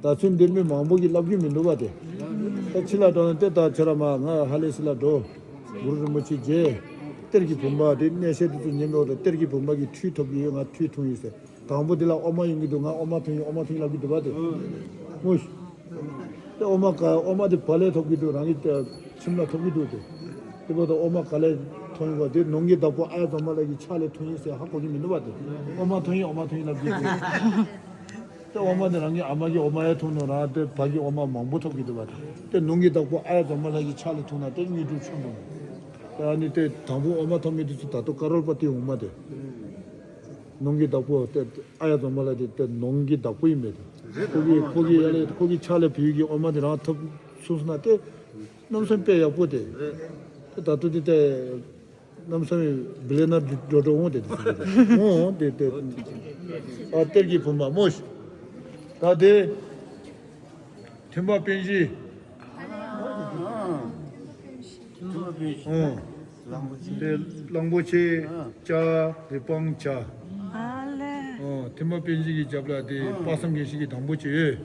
ད་ཚུན་འདིར་མི་མང་པོ་གིས་ལབ་ཀྱི་མི་འདུག་བ་དེ། ད་ཕྱི་ལ་འགྲོ་ན་དེ་ད་ཁྱོད་ར་མ་ང་ཧ་ལས་སི་ལ་འགྲོ། གུ་རུ་རིན་པོ་ཆེ་མཇལ། གཏེར་གྱི་བུམ་པ་དེ་གནས་བཤད་དུ་ཚུར་ཉན་འགྲོ་དང་གཏེར་གྱི་བུམ་པ་གི་ཁྲུས་ཐོབ་ཀྱི་ཡོད། ང་ཁྲུས་འཐུང་ཡིན་ཟེར། དང་པོ་འདི་ལ་ཨོ་མ་ཡོང་གི་འདུག་ང་ཨོ་མ་འཐུང་ཡིན། ཨོ་མ་འཐུང་ཡིན་ལབ་ཀྱི་འདུག་བ་དེ། ངོ་། དེ་ཨོ་མ་ག་ཨོ་མ་དེ་བ་ལས་ཐོབ་ཀྱི་འདུག་རང་གི་ཁྱིམ་ལ་ཐོབ་ཀྱི་འདུག་དེ། དེ་བ་དང་ཨོ་མ་ག་ལས་འཐུང་ཡིན་བ་དེ་ནོར་གྱི་བདག་པོ་ཨ་ཡ་ཛོ་མ་ལ་གི་ཕྱག་ལས་འཐུང་ཡིན་ཟེར་ཧ་གོ་གི་མི་འདུག་བ་དེ། ཨོ་མ་འཐུང་ཡིན་ཨོ་མ་འཐུང་ཡིན་ལབ་ཀྱི་འདུག་དེ་ཨོ་མ་དེ་རང་གི་ཨ་མ་གི་ཨོ་མ་ཡ་འཐུང་ནོ་རང་དེ་བ་གི་ཨོ་མ་མང་པོ་ཐོབ་ཀྱི་འདུག་བ་དེ། དེ་ནོར་གྱི་བདག་པོ་ཨ་ཡ་ཛོ་མ་ལ་གི་ཕྱག་ལས་འཐུང་ན་དེ་དངོས་གྲུབ་ཆེན་པོ་ནོ། དེ་ཨ་ནི་དེ་དང་པོ་ཨོ་མ་ཐོབ་མི་དེ་ཚོ་ད་ལྟ་ཀ་རོར་པ་ཏི་འོང་མ་དེ། ནོར་གྱི་བདག་པོ་དེ་ཨ་ཡ་ཛོ་མ་ལ་དེ་དེ་ནོར་གྱི་བདག་པོ་ཡིན་མེད་དེ། ཁོ་གི་ཁོ་གི་ཡ་ལས་ཁོ་གི་ཕྱག་ལས་བུ་གི་ཨོ་མ་དེ་རང་ཐོབ་སོང་ན་དེ་གནམ་ས་དཔེ་ཡག་པོ་དེ། དེ་ད་ལྟ་དེ་དེ་གནམ་ས་བི་ལེ་ནར་འགྲོ་འགྲོ་འོང་དེ་དེ་འོང་དེ་དེ། ཨ་གཏེར་གྱི་བུམ་པ་མོ་ཤི། ད་དེ་ཐེམ་པ་པཎ་ཞི། ཨོ། དེ་གླང་པོ་ཆེ། ལྕགས་རི་སྤང་བྱ། ཨོ་ཐེམ་པ་པཎ་ཞི་གི་རྒྱབ་ལ་དེ་དཔག་བསམ་དགེ་བཤེས་ཀྱི་སྡོང་པོ་ཅིག་ཡོད།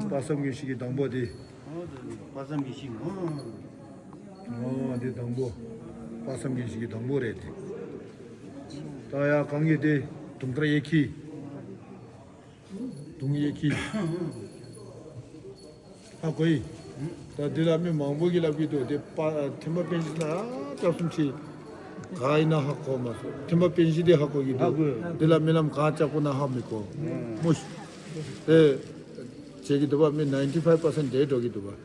དཔག་བསམ་དགེ་བཤེས་ཀྱི་སྡོང་པོ་དེ། དཔག་བསམ་དགེ་བཤེས། ཨོ་དེ་སྡོང་པོ། དཔག་བསམ་དགེ་བཤེས་ཀྱི་སྡོང་པོ་རེད་དེ། ད་ཡ་གང་གི་དེ་དུང་དཀར་གཡས་འཁྱིལ། དུང་གཡས་འཁྱིལ། ཧ་གོ་ཡི། ད་འདི་ལ་མི་མང་པོ་གིས་ལབ་ཀྱི་འདུག་དེ་པ་ཐེམ་པ་པཎ་ཞི་ན་སྐྱབས་གསུམ་ཆེ། ག་ཡིན་ན་ཧ་གོ་མ་སོང་། ཐེམ་པ་པཎ་ཞི་དེ་ཧ་གོ་གི་འདུག་འདི་ལ་རྨི་ལམ་གང་བཅག་པོ་ན་ཧ་མི་གོ། མོ་ཤི། དེ་བྱེད་ཀྱི་འདུག་པ་མི་ནའིན་ཊི་ཕའིབ་པར་སེན་ཊི་དེ་འགྲོ་གི་འདུག་པ།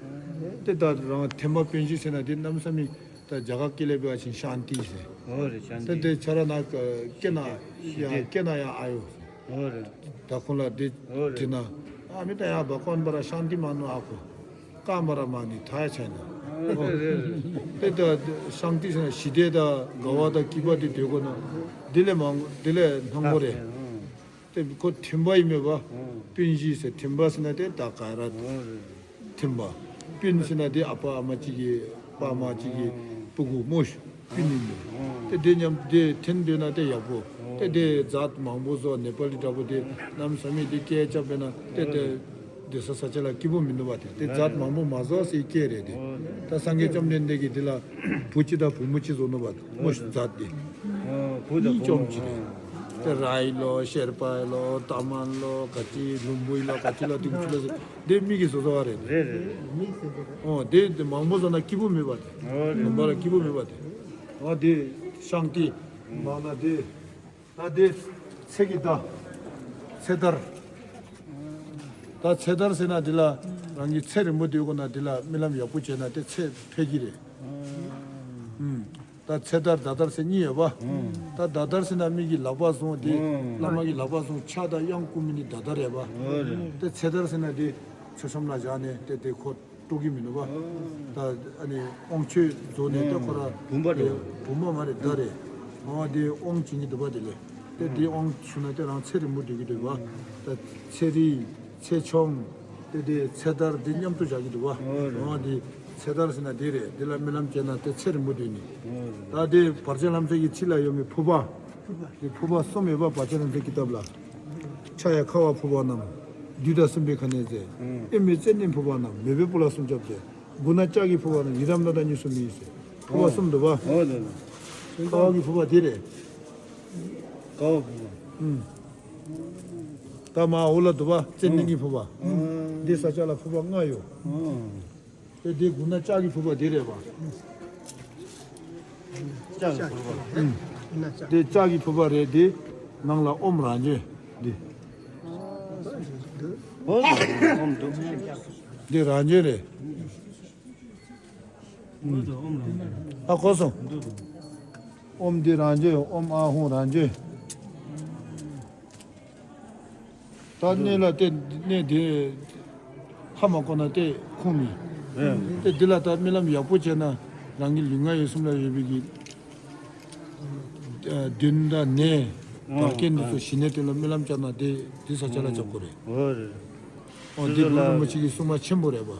དེ་ད་རང་ཐེམ་པ་པཎ་ཞི་ཟེར་ན་དེ་གནམ་ས་མི་ད་རྒྱ་གར་སྐད་ལས་པའི་བ་ཆེན་ཤཱན་ཏི་ཟེར། ཨོ་རེད་ཤཱན་ཏི། དེ་དེ་ཆ་ར་ན་སྐད་ན་ཡ་སྐད་ན་ཡ་ཨ་ཡོ། ཨོ་རེད། ད་ཁོང་ལ་དེ་ཨོ་རེད། དྲིས་ན་ཨ་མི་ད་ཡ་བ་ཀོན་པ་ར་ཤཱན་ཏི་མ་ནོ་ཨ་ཁོ། ཀ་མ་ར་མ་ནི་ཐ་ཡ་ཆ་ན། ཨོ་རེད་རེད་རེད། དེ་ད་ཤཱན་ཏི་ཟེར་ན་ཞི་བདེ་ད་དགའ་བ་ད་སྐྱིད་པ་དེ་འདོད་དགོས་ན་དེ་ལས་མང་དེ་ལས་སྣང་གོ་རེད། ཨོ། དེ་ཁོ་ཐེམ་པ་ཡིན་མེད་པ། ཨོ། པཎ་ཞི་ཟེར་ཐེམ་པ་ཟེར་ན་དེ་ད་ག་ར། ཨོ་རེད། ཐེམ་པ། པཎ་ཟེར་ན་དེ་ཨ་ཕ་ཨ་མ་གཅིག་གི་པ་མ་གཅིག་གི་ཨོ། སྤུ་གུ་མོ་ཤི། པཎ་ཡིན་མེད། ཨོ། དེ་དེ་མཉམ་དེ་འཐེན་འདོད་ན་དེ་ཡག་པོ། ཨོ། དེ་དེ་ཛཱ་ཏི་མང་པོ་བཟོ་ནེ་པ་ལི་འདྲ་པོ་དེ་གནམ་ས་མི་དེ་སྐད་ཆ་དཔེར་ན་དེ་དེ། ཨོ། དེ་ས་ས་ཆ་ལ་སྐྱིད་པོ་མི་འདུག་པ་དེ། དེ་མཛད་མང་པོ་མ་བཟོ་སའི་སྐད་རེད་དེ། ད་སངས་རྒྱས་བཅོམ་ལྡན་འདས་ཀྱིས་འདི་ལ་བུ་གཅིག་དང་བུ་མོ་གཅིག་བཟོ་ནུག་པ། མོ་མཛད་དེ། ཨོ། བུ་དང་གཉིས་བུ་མོ་ཅོམ་གཅིག་རེད། དེ་ར་ཡི་ལོ་ཤེར་པ་ཡི་ལོ་ཏ་མ་ལོ་ག་ཅི་ལུམ་བུ་ཡི་ལོ་ག་ཅི་ལོ་དེ་གུ་ཅི་ལོ་ཟེར། དེ་མི་གིས་བཟོ་བཟོ་བ་རེད་དེ། རེད་རེད་རེད། ཨོ་དེ་དེ་མང་པོ་བཟོ་ན་སྐྱིད་པོ་མེད་པ་དེ། ཨོ་རེད། ལུང་པ་ལ་སྐྱིད་པོ་མེད་པ་དེ། ཨོ་དེ་ཤང་ཏི་མང་ན་དེ། ད་དེ་ཚེ་གི་ད་ཚེ་ཐར། ད་ཚེ་ཐར་ཟེར་ན་འདི་ལ་རང་གི་ཚེ་རིང་པོ་སྡོད་དགོས་ན་འདི་ལ་སྨོན་ལམ་ཡག་པོ་བྱས་ན་དེ་ཚེ་འཕེལ་གྱི་རེད། ཨུམ། ད་ཚེ་ཐར་ཟླ་ཐར་ཟེར་གཉིས་ཡོད་པ། ཨུམ། ད་ཟླ་ཐར་ཟེར་ན་མི་གི་ལག་པ་བཟུང་དེ། ཨུམ། བླ་མ་གི་ལག་པ་བཟུང་ཕྱག་དང་གཡང་བསྐུམ་མི་ནི་ཟླ་ཐར་རེད་པ། ཨོ་རེད། དེ་ཚེ་ཐར་ཟེར་ན་དེ་མཆོད་གཤོམ་ལ་བཞག་ནས་དེ་དེ་ཁོ། སྤྲོ་གི་མི་འདུག་པ། ཨོ། ད་ཨ་ནི་དབང་ཆོས་རྫོགས་ནས་ད་ཁོ་ར་བུམ་པ་རེད། བུམ་པ་མ་རེད་ཟླ་རེད། ཨོ་དེ་དབང་བྱེད་ཀྱི་འདུག་པ་དེ་ལས། དེ་དེ་དབང་ཞུ་ན་དེ་རང་ཚེ་རིང་པོ་སྡོད་ཀྱི་འདུག་པ། ད་ཚེ་རིང་ཚེ་ཆུང་། དེ་དེ་ཚེ་ཐར་དེ་མཉམ་དུ་བཞག་གི་འདུག་པ། ཨོ་རེད། ཨོ་དེ་ཚེ་ཐར་ཟེར་ན་དེ་རེད། དེ་ལ་སྨོན་ལམ་བྱས་ན་དེ་ཚེ་རིང་པོ་སྡོད་ནི། ཨོ་རེད། ད་དེ་བར་ཆད་ལམ་སེལ་གྱི་ཚིག་ལ་ཡོད་མི་ཕུར་པ། དེ་ཕུར་པ་གསུམ་ཡོད་པ་བར་ཆད་ལམ་སེལ་གྱི་ཐབས་ལ། ཕྱག་གཡས་ཁ་བ་ཕུར་པ་བསྣམས། བདུད་དང་སྲིན་པོའི་ཁ་གནོན་མཛད། ཨེ་མའི་རྩེ་གནོན་ཕུར་པ་བསྣམས། མོས་པའི་སྤུ་ལ་སྲུང་སྐྱོབ་མཛད། མགུལ་ན་ལྕགས་ཀྱི་ཕུར་པ་བསྣམས། ཡི་དམ་ལྷ་དང་གཉིས་སུ་མེད་ཟེར། ཕུར་པ་གསུམ་འདུག་པ། ཨོ་ལ་ལ། ཁ་བ་གི་ཕུར་པ་དེ་རེད། ཁ་བ་ཕུར་པ། ཨུམ། ད་མ་འོ་ལ་འདུག་པ་རྩེ་གནོན་གྱི་ཕུར་པ། ཨུམ། འདི་ས་ཆ་ལ་ཕུར་པ་ལྔ་ཡོད། ཨུམ། དེ་དེ་དགུ་ན་ལྕགས་ཀྱི་ཕུར་པ་དེ་རེད་པ། ལྕགས་ཀྱི་ཕུར་པ། ཨུམ། དེ་ལྕགས་ཀྱི་ཕུར་པ་རེད་དེ། ནང་ལ་ཨོམ་རང་བྱོན་འདི། ཨོ་ཨོམ་འདུག་འདི་རང་བྱོན་རེད། ཨོམ་འདུག་ཨོམ་རང་བྱོན། ཨ་གོ་སོང་། འདུག་འདུག་ཨོམ་འདི་རང་བྱོན། ཨོམ་ཨ་ཧོང་རང་བྱོན། ད་གནས་ལ་དེ་གནས་དེ་ཧ་མ་གོ་ན་དེ་ཁུངས་མེད། དེ་འདི་ལ་ད་རྨི་ལམ་ཡག་པོ་བྱས་ན་རང་གི་ལུས་ངག་ཡིད་གསུམ་ལ་ཡོད་པའི་གི་གདོན་དང་ནད་བར་སྐད་འདི་ཚོ་ཞི་ནས་དེ་ལ་རྨི་ལམ་བྱས་ན་དེ་འདི་ས་ཆ་ལ་བྱ་དགོས་རེད། ཨོ་རེད། ཨོ་འདི་གུ་རུ་རིན་པོ་ཆེ་གི་གསུང་མ་ཆེན་པོ་རེད་པ།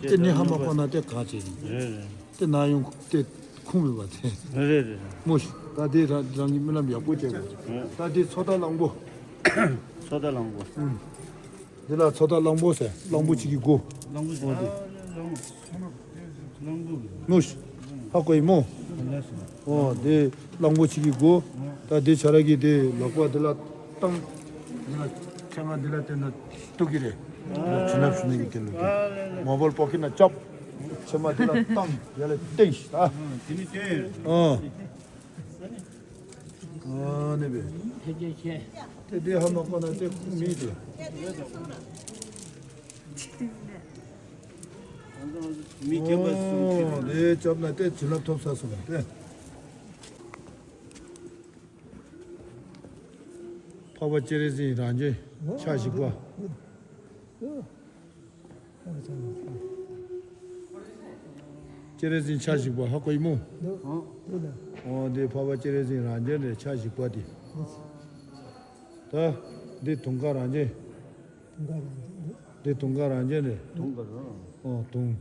དེ་ནི་ཧ་མ་གོ་ན་དེ་ག་བྱེད་ནི། རེད་རེད། དེ་ན་ཡོང་དེ་ཁུངས་མེད་པ་དེ། རེད་རེད། མོ་ཤི། ད་དེ་རང་རང་གི་རྨི་ལམ་ཡག་པོ་བྱས་དགོས། ད་དེ་ཚོགས་བདག་གླང་པོ། ཚོགས་བདག་གླང་པོ། ཨུམ། འདི་ལ་ཚོགས་བདག་གླང་པོ་ཟེར། གླང་པོ་ཆེ་གི་མགོ། གླང་པོ་ཆེ་གི་མགོ། མོ་ཤི། ཧ་གོ་ཡི་མོ། ཨོ་དེ་གླང་པོ་ཆེ་གི་མགོ། ད་དེ་བྱ་ར་གི་དེ་ལག་པ་དེ་ལ་བཏང་། འདི་ལ་ཁྱེད་ང་འདི་ལ་བསྟན་ན་གཏུག་གི་རེད། ད་བྱིན་རླབས་ཞུ་ནི་གི་དེ་ལ་དེ་མ་བོར་པོ་ཁི་ན་ཅབ། ཕྱེ་མ་དེ་ལ་བཏང་། ཡ་ལ་བཏེགས་ཤི་ད། དེ་ནི་བསྟན་ཡོད། ཨ་ནི་བས། དེ་དེ་ཧ་མ་གོ་ན་དེ་ཁུངས་མེད་དེ། མི་སྐྱེ་བ་གསུམ་ཨོ་དེ་ཅབ་ན་དེ་བྱིན་རླབས་ཐོབ་ས་སོང་དེ། འཕགས་པ་སྤྱན་རས་གཟིགས་རང་བྱོན་ཕྱག་བཞི་པ། སྤྱན་རས་གཟིགས་ཕྱག་བཞི་པ་ཧ་གོ་ཡི་མོ། ཨོ་དེ་འཕགས་པ་སྤྱན་རས་གཟིགས་རང་བྱོན་རེད་ཕྱག་བཞི་པ་དེ། ད་འདི་དུང་དཀར་རང་བྱོན། འདི་དུང་དཀར་རང་བྱོན་རེད། དུང་དཀར་རང་། ཨོ་དུང་།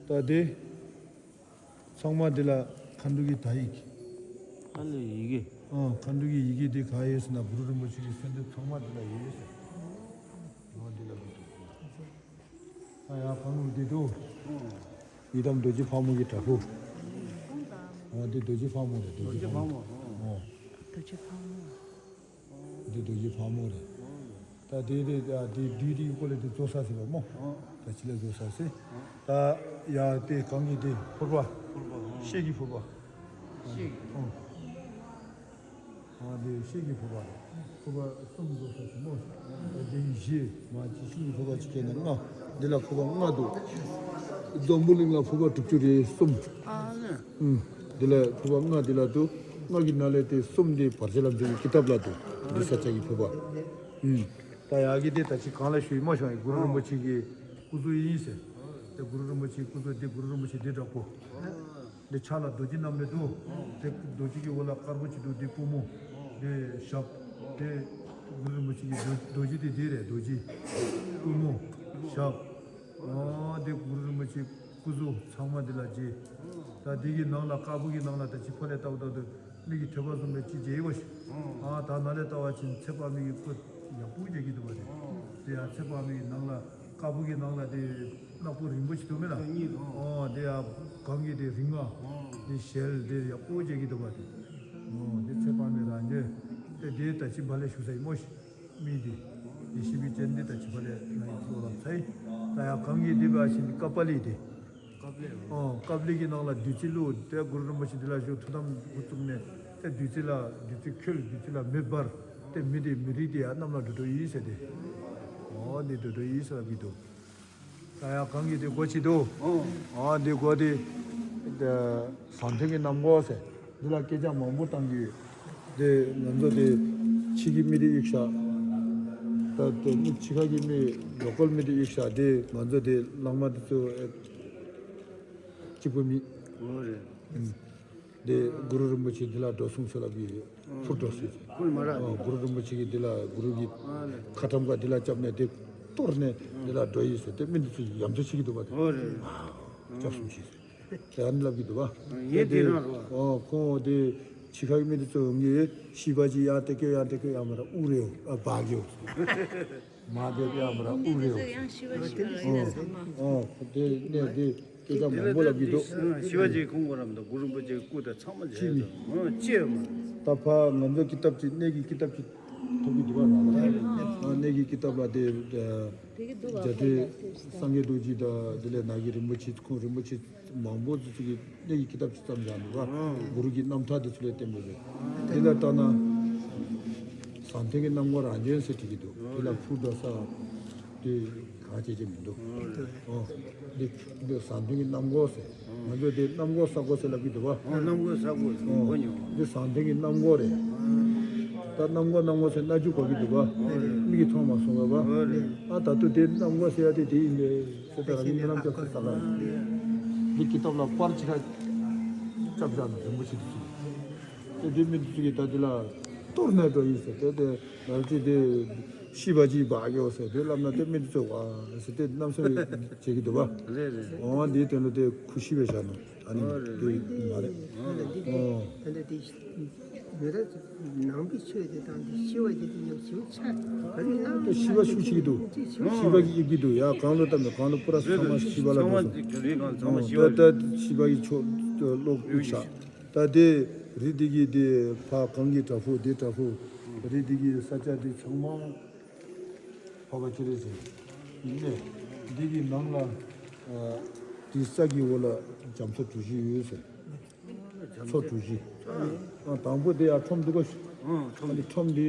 ད་འདི། ཚང་མ་འདི་ལ་མཁའ་འགྲོ་གི་དག་ཡིག་ཨ་ལས་ཡི་གེ་ཨ་མཁའ་འགྲོ་གི་ཡི་གེ་འདི་ག་ཡོད་ཟེར་ན་གུ་རུ་རིན་པོ་ཆེ་གི་གསོལ་འདེབས་ཚང་མ་འདི་ལ་ཡོད་ཟེར། ཨ་འདི་ལ་མི་འདུག་ཨ་ཡ་ཕ་ནུ་འདི་འདུག་ཡི་དམ་རྡོ་རྗེ་ཕག་མོ་གི་བྲག་ཕུག་ཨ་འདི་རྡོ་རྗེ་ཕག་མོ་རེད། རྡོ་རྗེ་ཕག་མོ། ཨོ། རྡོ་རྗེ་ཕག་མོ། འདི་རྡོ་རྗེ་ཕག་མོ་རེད། ད་དེ་དེ་ད་དེ་བདུད་དེ་ཡུལ་སྐོར་ལས་དེ་རྫོགས་ས་ཟེར་བ་མོ། ད་ཕྱི་ལ་རྫོགས་ས་ཟེར། ད་ཡ་དེ་གང་གི་དེ་ཕུར་པ། ཤེལ་གྱི་ཕུར་པ། ཤེལ་གྱི། ཨ་དེ་ཤེལ་གྱི་ཕུར་པ། ཕུར་པ་གསུམ་རྫོགས་ས་ཟེར་མོ། ད་དེ་བཞི་མ་ཅི་ཤེལ་གྱི་ཕུར་པ་གཅིག་བྱས་ན་ལྔ། འདི་ལ་ཕུར་པ་ལྔ་འདུག་འཛམ་བུ་གླིང་ལ་ཕུར་པ་དྲུག་ཅུ་རེ་གསུམ། ཨ་ལས། ཨུམ། འདི་ལ་ཕུར་པ་ལྔ་འདི་ལ་འདུག་ལྔ་གི་ནང་ལས་དེ་གསུམ་དེ་བར་ཆད་ལམ་སེལ་གྱི་ཀི་ཏབ་ལ་འདུག་འདི་ས་ཆ་གི་ཕུར་པ། ཨུམ། ད་ཡ་གི་དེ་ད་ཅི་གང་ལ་ཞུས་མ་ཤོང་ཡི་གུ་རུ་རིན་པོ་ཆེ་གི་སྐུ་གཟུགས་ཡིན་ཟེར། དེ་གུ་རུ་རིན་པོ་ཆེའི་སྐུ་གཟུགས་དེ་གུ་རུ་རིན་པོ་ཆེ་དེ་འདྲ་པོ། དེ་ཕྱག་ལ་རྡོ་རྗེ་བསྣམས་ནས་འདུག་དེ་རྡོ་རྗེ་གི་འོག་ལ་དཀར་པོ་ཅིག་འདུག་དེ་པུས་མོ། དེ་ཞབས། དེ་གུ་རུ་རིན་པོ་ཆེ་གི་རྡོ་རྡོ་རྗེ་དེ་དེ་རེད་རྡོ་རྗེ། པུས་མོ། ཞབས། ཨོ་དེ་གུ་རུ་རིན་པོ་ཆེ་སྐུ་གཟུགས་ཚང་མ་འདི་ལ་མཇལ། ད་འདི་གི་ནང་ལ་དཀར་པོ་གི་ནང་ལ་ད་ཅི་ཕ་ལས་ལྟ་བུ་ལྟ་བུ་མིག་གི་ཐོད་པ་བཟུང་བའི་ཅི་མཇལ་ཡོད་པ་ཞིག་ཨ་ད་ན་ལས་ལྟ་བ་ཅིན་ཚེ་དཔག་མེད་ཀྱི་སྐུ་ཡག་པོ་མཇལ་གྱི་འདུག་པ་རེད། དེ་ཡང་ཚེ་དཔག་མེད་ཀྱི་ནང་ལ་དཀར་པོ་གི་ནང་ལ་དེ་ནག་པོ་རིང་པོ་ཞིག་འདུག་མེད་ལ། གཉིས་འདུག་ཨོ་དེ་ཡང་གང་གི་དེ་རིང་ང་། ཨོ་དེ་ཞལ་དེ་ཡག་པོ་བྱེད་ཀྱི་འདུག་པ་དེ། ཨོ་དེ་ཚེ་དཔག་མེད་རང་རྒྱལ་དེ་དེ་ད་ཅི་བ་ལས་ཞུ་ས་ཡིན་མོ་ཤི་མི་དེ། དེ་ཤི་བི་ཅན་དེ་ད་ཅི་བ་ལས་ང་ཡི་ལོ་ལ་ཚ་ཡི། ད་ཡང་གང་གི་དེ་བ་ཞིག་ཀ་པ་ལི་དེ། ཨོ། ཀབ་ལི་གི་ནང་ལ་བདུད་རྩི་བླུགས་ཏེ་གུ་རུ་རིན་པོ་ཆེ་འདི་ལ་བཞུགས་ཐུགས་དམ་འགོ་བཙུགས་ནས་ཏེ་བདུད་རྩི་ལ་བདུད་རྩི་ཁོལ་བདུད་རྩི་ལ་མེ་འབར་ཏེ་མི་དེ་མི་རིགས་དེ་ཡང་གནམ་ལ་འགྲོ་འགྲོ་ཡིན་ཟེར་ཏེ། ཨོ་འདི་འགྲོ་འགྲོ་ཡིན་ཟེར་ལབ་ཀྱི་འདུག་ད་ཡང་གང་གི་དེ་སྒོ་ཕྱེ་འདུག་ཨོ་འདི་སྒོ་དེ་ཟང་ཐལ་གྱི་གནམ་སྒོ་ཟེར། འདི་ལ་སྐད་ཆ་མང་པོ་བཏང་གི་ཡོད། དེ་ང་ཚོ་དེ་ཕྱི་གི་མི་དེ་གཡུག་བཞག་ད་དེ་མི་ཕྱི་ཁ་གི་མི་ལོ་ཀལ་མི་དེ་གཡུག་བཞག་དེ་ང་ཚོ་དེ་གླང་མ་དེ་ཚོ་ཨེ་གཅིག་པུ་མི། ཨོ་རེད། ཨུམ། དེ་གུ་རུ་རིན་པོ་ཆེ་འདི་ལ་འགྲོ་གསུངས་ཤོག་ལབ་ཀྱི་ཕུར་འགྲོ་ཟེར། ཁུལ་མ་རག་ཨོ་གུ་རུ་རིན་པོ་ཆེ་གིས་འདི་ལ་གུ་རུ་གི་ཨོ་ལེ། ཁ་ཐམ་ཀ་འདི་ལ་བཅབ་ནས་དེ་གཏོར་ནས་འདི་ལ་འགྲོ་ཡིན་ཟེར་དེ་མི་འདི་ཚོ་ཡ་མཚན་ཆེ་གི་འདུག་པ་དེ། ཨོ་རེད། ཨ་སྐྱབས་སུ་མཆི་ཟེར། དེ་ཨ་ནི་ལབ་ཀྱི་འདུག་བ། ངས་དེ་རང་རོ། ཨོ་ཁོང་དེ་ཕྱི་ཁ་གི་མི་དེ་ཚོ་ཡོང་གི་ཤི་བ་ཅི་ཡང་དེ་སྐད་ཡང་དེ་སྐད་ཡང་མ་ར་ཨུ་རེ་ཨོ་ཨ་བ་གི་ཨོ། མ་དེ་ཡང་མ་ར་ཨུ་རེ་ཨོ། ཡང་ཤི་བ་ཤི་བ་ཡིན་ན་ཚང་མ། ཨོ་དེ་ནས་དེ་སྐད་ཆ་མང་པོ་ལབ་ཀྱི་འདུག་ཤི་བ་ཅི་ཁོང་གོ་རམ་དང་གུ་རུ་རིན་པོ་ཆེ་སྐུ་དང་ཚང་མ་ཅི་མི་ཅི་ཡོད་མ། ད་ཕ་ང་ཚོ་ཀི་ཏབ་ཅིག་གནས་ཀྱི་ཀི་ཏབ་ཅིག་ཐོབ་ཀྱི་འདུག་བ་ལ། ཨ་གནས་ཀྱི་ཀི་ཏབ་ལ་དེ། དེ་གི་འདུག་བ། རྒྱ་ཁྲི་སངས་རྒྱས་རྡོ་རྗེ་དང་དེ་ལས་ནག་གི་རིན་པོ་ཆེ་ཁོང་རིན་པོ་ཆེ་མང་པོ་ཚོ་ཚོ་གི་གནས་ཀྱི་ཀི་ཏབ་ཅིག་བརྩམས་བཞག་འདུག་ག་གུ་རུ་གི་རྣམ་ཐར་དེ་ཚོ་ལས་བསྟན་པའི་རེད། དེ་ལ་ལྟ་ན་ཟང་ཐལ་གྱི་གནམ་སྒོ་རང་བྱོན་ཟེར་བྲིས་ཀྱི་འདུག་དེ་ལ་ཕུར་འགྲོ་ས་དེ་གང་བྱེད་ཀྱི་མི་འདུག་ཨོ་འདི་འདི་ཟང་ཐལ་གྱི་གནམ་སྒོ་ཟེར། ང་ཚོ་དེ་གནམ་སྒོ་ས་སྒོ་ཟེར་ལབ་ཀྱི་འདུག་བ། ཨོ་གནམ་སྒོ་ས་སྒོ་ཟེར་གོ་མྱོང་། འདི་ཟང་ཐལ་གྱི་གནམ་སྒོ་རེད། ད་གནམ་སྒོ་གནམ་སྒོ་ཟེར་སྣ་རྒྱུ་གོ་གི་འདུག་བ། མིག་གིས་མཐོང་མ་སོང་བ་བ། ཨ་ད་དུ་དེ་གནམ་སྒོ་ཟེར་ཡ་དེ་དེ་ཡིན་པས་ཟེར་ད་རང་གི་རྣམ་ཅོག་ཚོ་ས་ལ་འདི་ཀི་ཏབ་ལ་པར་ཅི་ཁ་ཅབ་བཞག་ན་རིན་པོ་ཆེ་དེ་ཚོ་དེ་དེ་མི་འདི་ཚོ་གི་ད་དེ་ལ་གཏོར་ནས་འགྲོ་ཡིན་ཟེར་དེ་དེ་ང་ཚོས་དེ་ཤི་བ་ཅིག་བག་ཡོད་ཟེར་དེ་ལབ་ན་དེ་མི་འདི་ཚོ་བ་ཟེར་དེ་གནམ་ས་བྱེད་ཀྱི་འདུག་བ། རེད་རེད་རེད། འོ་འདིའི་དོན་ལ་དེ་ཁུ་ཤི་བའི་ཞག་ན། ཨ་ནི་ཨོ་རེད། དེ་མ་རེད། ཨོ། ད་ལྟ་དེ་ད་ལྟ་དེ་མི་རབས་ནང་པའི་ཆོས་དེ་དང་དེ་ཤི་བ་དེ་དེ་ཡང་ཞིབ་ཆ་ག་རེ་ཡང་དེ་ཤི་བ་ཤུགས་ཆེ་གི་འདུག་ཤི་བ་གི་ཡིབ་ཀྱི་འདུག་ཡ་གང་ལོ་ལྟ་མེད་གང་ལོ་པུ་ར་ཚང་མ་ཤི་བ་ལ་འགྲོ་སོང་། ད་ད་ཤི་བ་གི་ཆོ་ལོག་ཡུག་ཆ། ད་དེ་རི་དེ་གི་དེ་ཕ་གང་གི་བྲག་ཕུག་དེ་བྲག་ཕུག་རི་དེ་གི་ས་ཆ་དེ་ཚང་མ། འཕགས་པ་སྤྱན་རས་གཟིགས་ཡིན་ནས། འདི་གི་ནང་ལ་ཨ་དེའི་ས་གི་འོག་ལ་རྒྱ་མཚོ་གྲུ་བཞི་ཡོད་ཟེར། མཚོ་གྲུ་བཞི། ཨ་དང་པོ་དེ་ཡང་ཁྲོམ་འདུག་ག་ཨ་ནི་ཁྲོམ་འདི་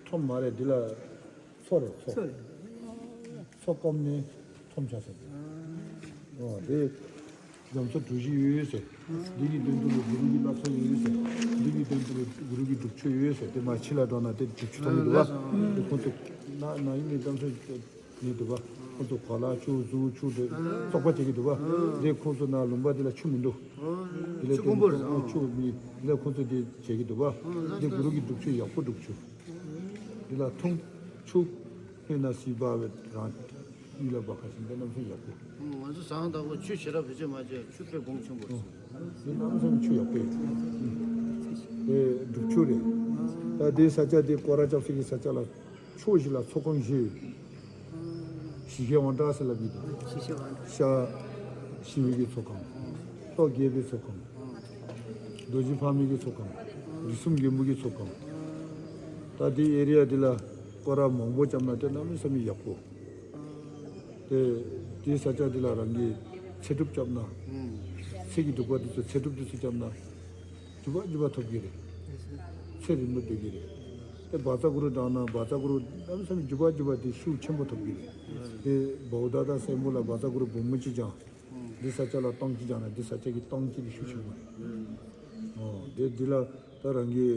ཁྲོམ་མ་རེད། འདི་ལ་མཚོ་རེད། མཚོ། མཚོ་སྐམ་ནས་ཁྲོམ་ཆགས་ཟེར། ཨ་དེ། རྒྱ་མཚོ་གྲུ་བཞི་ཡོད་ཟེར། འདི་གི་མདུན་དུ་ལ་གུ་རུ་གི་བླ་མཚོ་ཡོད་ཟེར། འདི་གི་མདུན་དུ་ལ་གུ་རུ་གི་སྒྲུབ་ཆུ་ཡོད་ཟེར། དེ་མ་ཕྱི་ལ་འགྲོ་ན་དེ་སྒྲུབ་ཆུ་མཐོང་གི་འདུག་བ། དེ་ཁོང་ཚོ་ན་ན་ཡིན་ནི་གཏམ་སྲོལ་ནི་འདུག་བ། ཁོང་ཚོ་གོ་ལ་ཆུ་གཟུགས་ཆུ་དེ་བཙོག་པ་བྱེད་ཀྱི་འདུག་བ། དེ་ཁོང་ཚོ་ན་ལུང་པ་དེ་ལ་ཆུ་མི་འདུག་དེ་ལས་ཆུ་དཀོན་པོ་རེད། ཆུ་མི་དེ་ལས་ཁོང་ཚོ་དེ་བྱེད་ཀྱི་འདུག་བ། དེ་གུ་རུ་གི་སྒྲུབ་ཆུ་ཡག་པོ་སྒྲུབ་ཆུ། འདི་ལ་འཐུང་ཆུ་ཧེ་ན་སི་བ་བེ་རང་ཡུལ་ལ་བ་ཁ་ཤིན་ཏེ་གནམ་ས་ཡག་པོ། ང་ཚོ་ཟང་དག་པོ་ཆུ་ཞེ་དྲག་བེད་སྤྱོད་མ་བྱས་ཆུ་དཔེ་གོང་ཆེན་པོ་རེད། འདི་གནམ་ས་ཆུ་ཡག་པོ་ཡོད། དེ་སྒྲུབ་ཆུ་རེད། ད་དེའི་ས་ཆ་དེ་སྐོར་ར་རྒྱབ་ས་གི་ས་ཆ་ལ་ཕྱོགས་བཞི་ལ་ཚོགས་ཁང་བཞི་ཡོད། ཞི་ཁའི་དབང་དྲག་ཟེར་ལབ་ཀྱི་འདུག་ཤ་ཞི་བའི་གི་ཚོགས་ཁང་། ལྷོ་རྒྱལ་པོའི་ཚོགས་ཁང་། རྡོ་རྗེ་ཕག་མོའི་གི་ཚོགས་ཁང་། རིགས་གསུམ་མགོན་པོ་གི་ཚོགས་ཁང་། ད་དེ་ཨེ་རི་ཡ་འདི་ལ་སྐོར་ར་མང་པོ་བརྒྱབ་ན་དེ་གནམ་མེད་ས་མེད་ཡག་པོ། དེ་དེའི་ས་ཆ་འདི་ལ་རང་གི་ཚེ་སྒྲུབ་བརྒྱབ་ན། ཚེ་གི་སྒྲུབ་པ་འདི་ཚོ་ཚེ་སྒྲུབ་འདི་ཚོ་བརྒྱབ་ན། འགྱུར་བ་འགྱུར་བ་ཐོབ་ཀྱི་རེད། ཚེ་རིང་པོ་སྡོད་ཀྱི་རེད། དེ་བཛྲ་གུ་རུ་བགྲངས་ན་བཛྲ་གུ་རུ་གནམ་མེད་ས་མེད་འགྱུར་བ་འགྱུར་བ་དེ་ཤུགས་ཆེན་པོ་ཐོབ་ཀྱི་རེད། དེ་བོ་དྷ་དང་སྲས་མོ་ལ་བཛྲ་གུ་རུ་འབུམ་མོ་གཅིག་བགྲངས། འདི་ས་ཆ་ལ་སྟོང་གཅིག་བགྲངས་ན་འདི་ས་ཆ་གི་སྟོང་གཅིག་གི་ཤུགས་ཆེན་པོ་རེད། ཨོ་དེ་འདི་ལ་ད་རང་གི་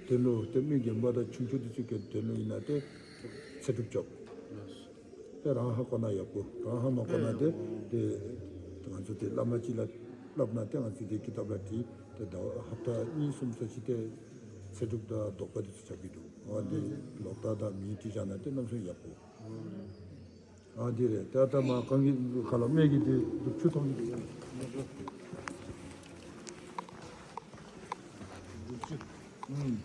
དོན་ལུ་དེ་མི་རྒན་པ་དང་ཆུང་ཆུང་དེ་ཚོས་གི་དོན་ལུ་ཡིན་ན་དེ་ཚེ་སྒྲུབ་རྒྱོབ། དེ་རང་ཧ་གོ་ན་ཡག་པོ། རང་ཧ་མ་གོ་ན་དེ་དེ་ང་ཚོ་དེ་བླ་མ་གཅིག་ལ་བསླབ་ན་དེ་ང་ཚོ་དེ་ཀི་ཏབ་ལ་བྲིས་དེ་ཟླ་བ་ཧབ་ཏ་གཉིས་གསུམ་ཙམ་ཞིག་དེ་ཚེ་སྒྲུབ་དང་ལྡོག་པ་དེ་ཚོ་ཆགས་ཀྱི་འདུག་ཨ་དེ་ལོག་ལྟ་དང་མིའི་དྲི་བཞག་ན་དེ་གནམ་ས་ཡག་པོ། ཨ་དེ་རེད། ད་ལྟ་མ་གང་གི་ཁ་ལ་སྨད་ཀྱི་དེ་སྒྲུབ་ཆུ་མཐོང་གི་འདུག་སྒྲུབ་ཆུ། ཨུམ།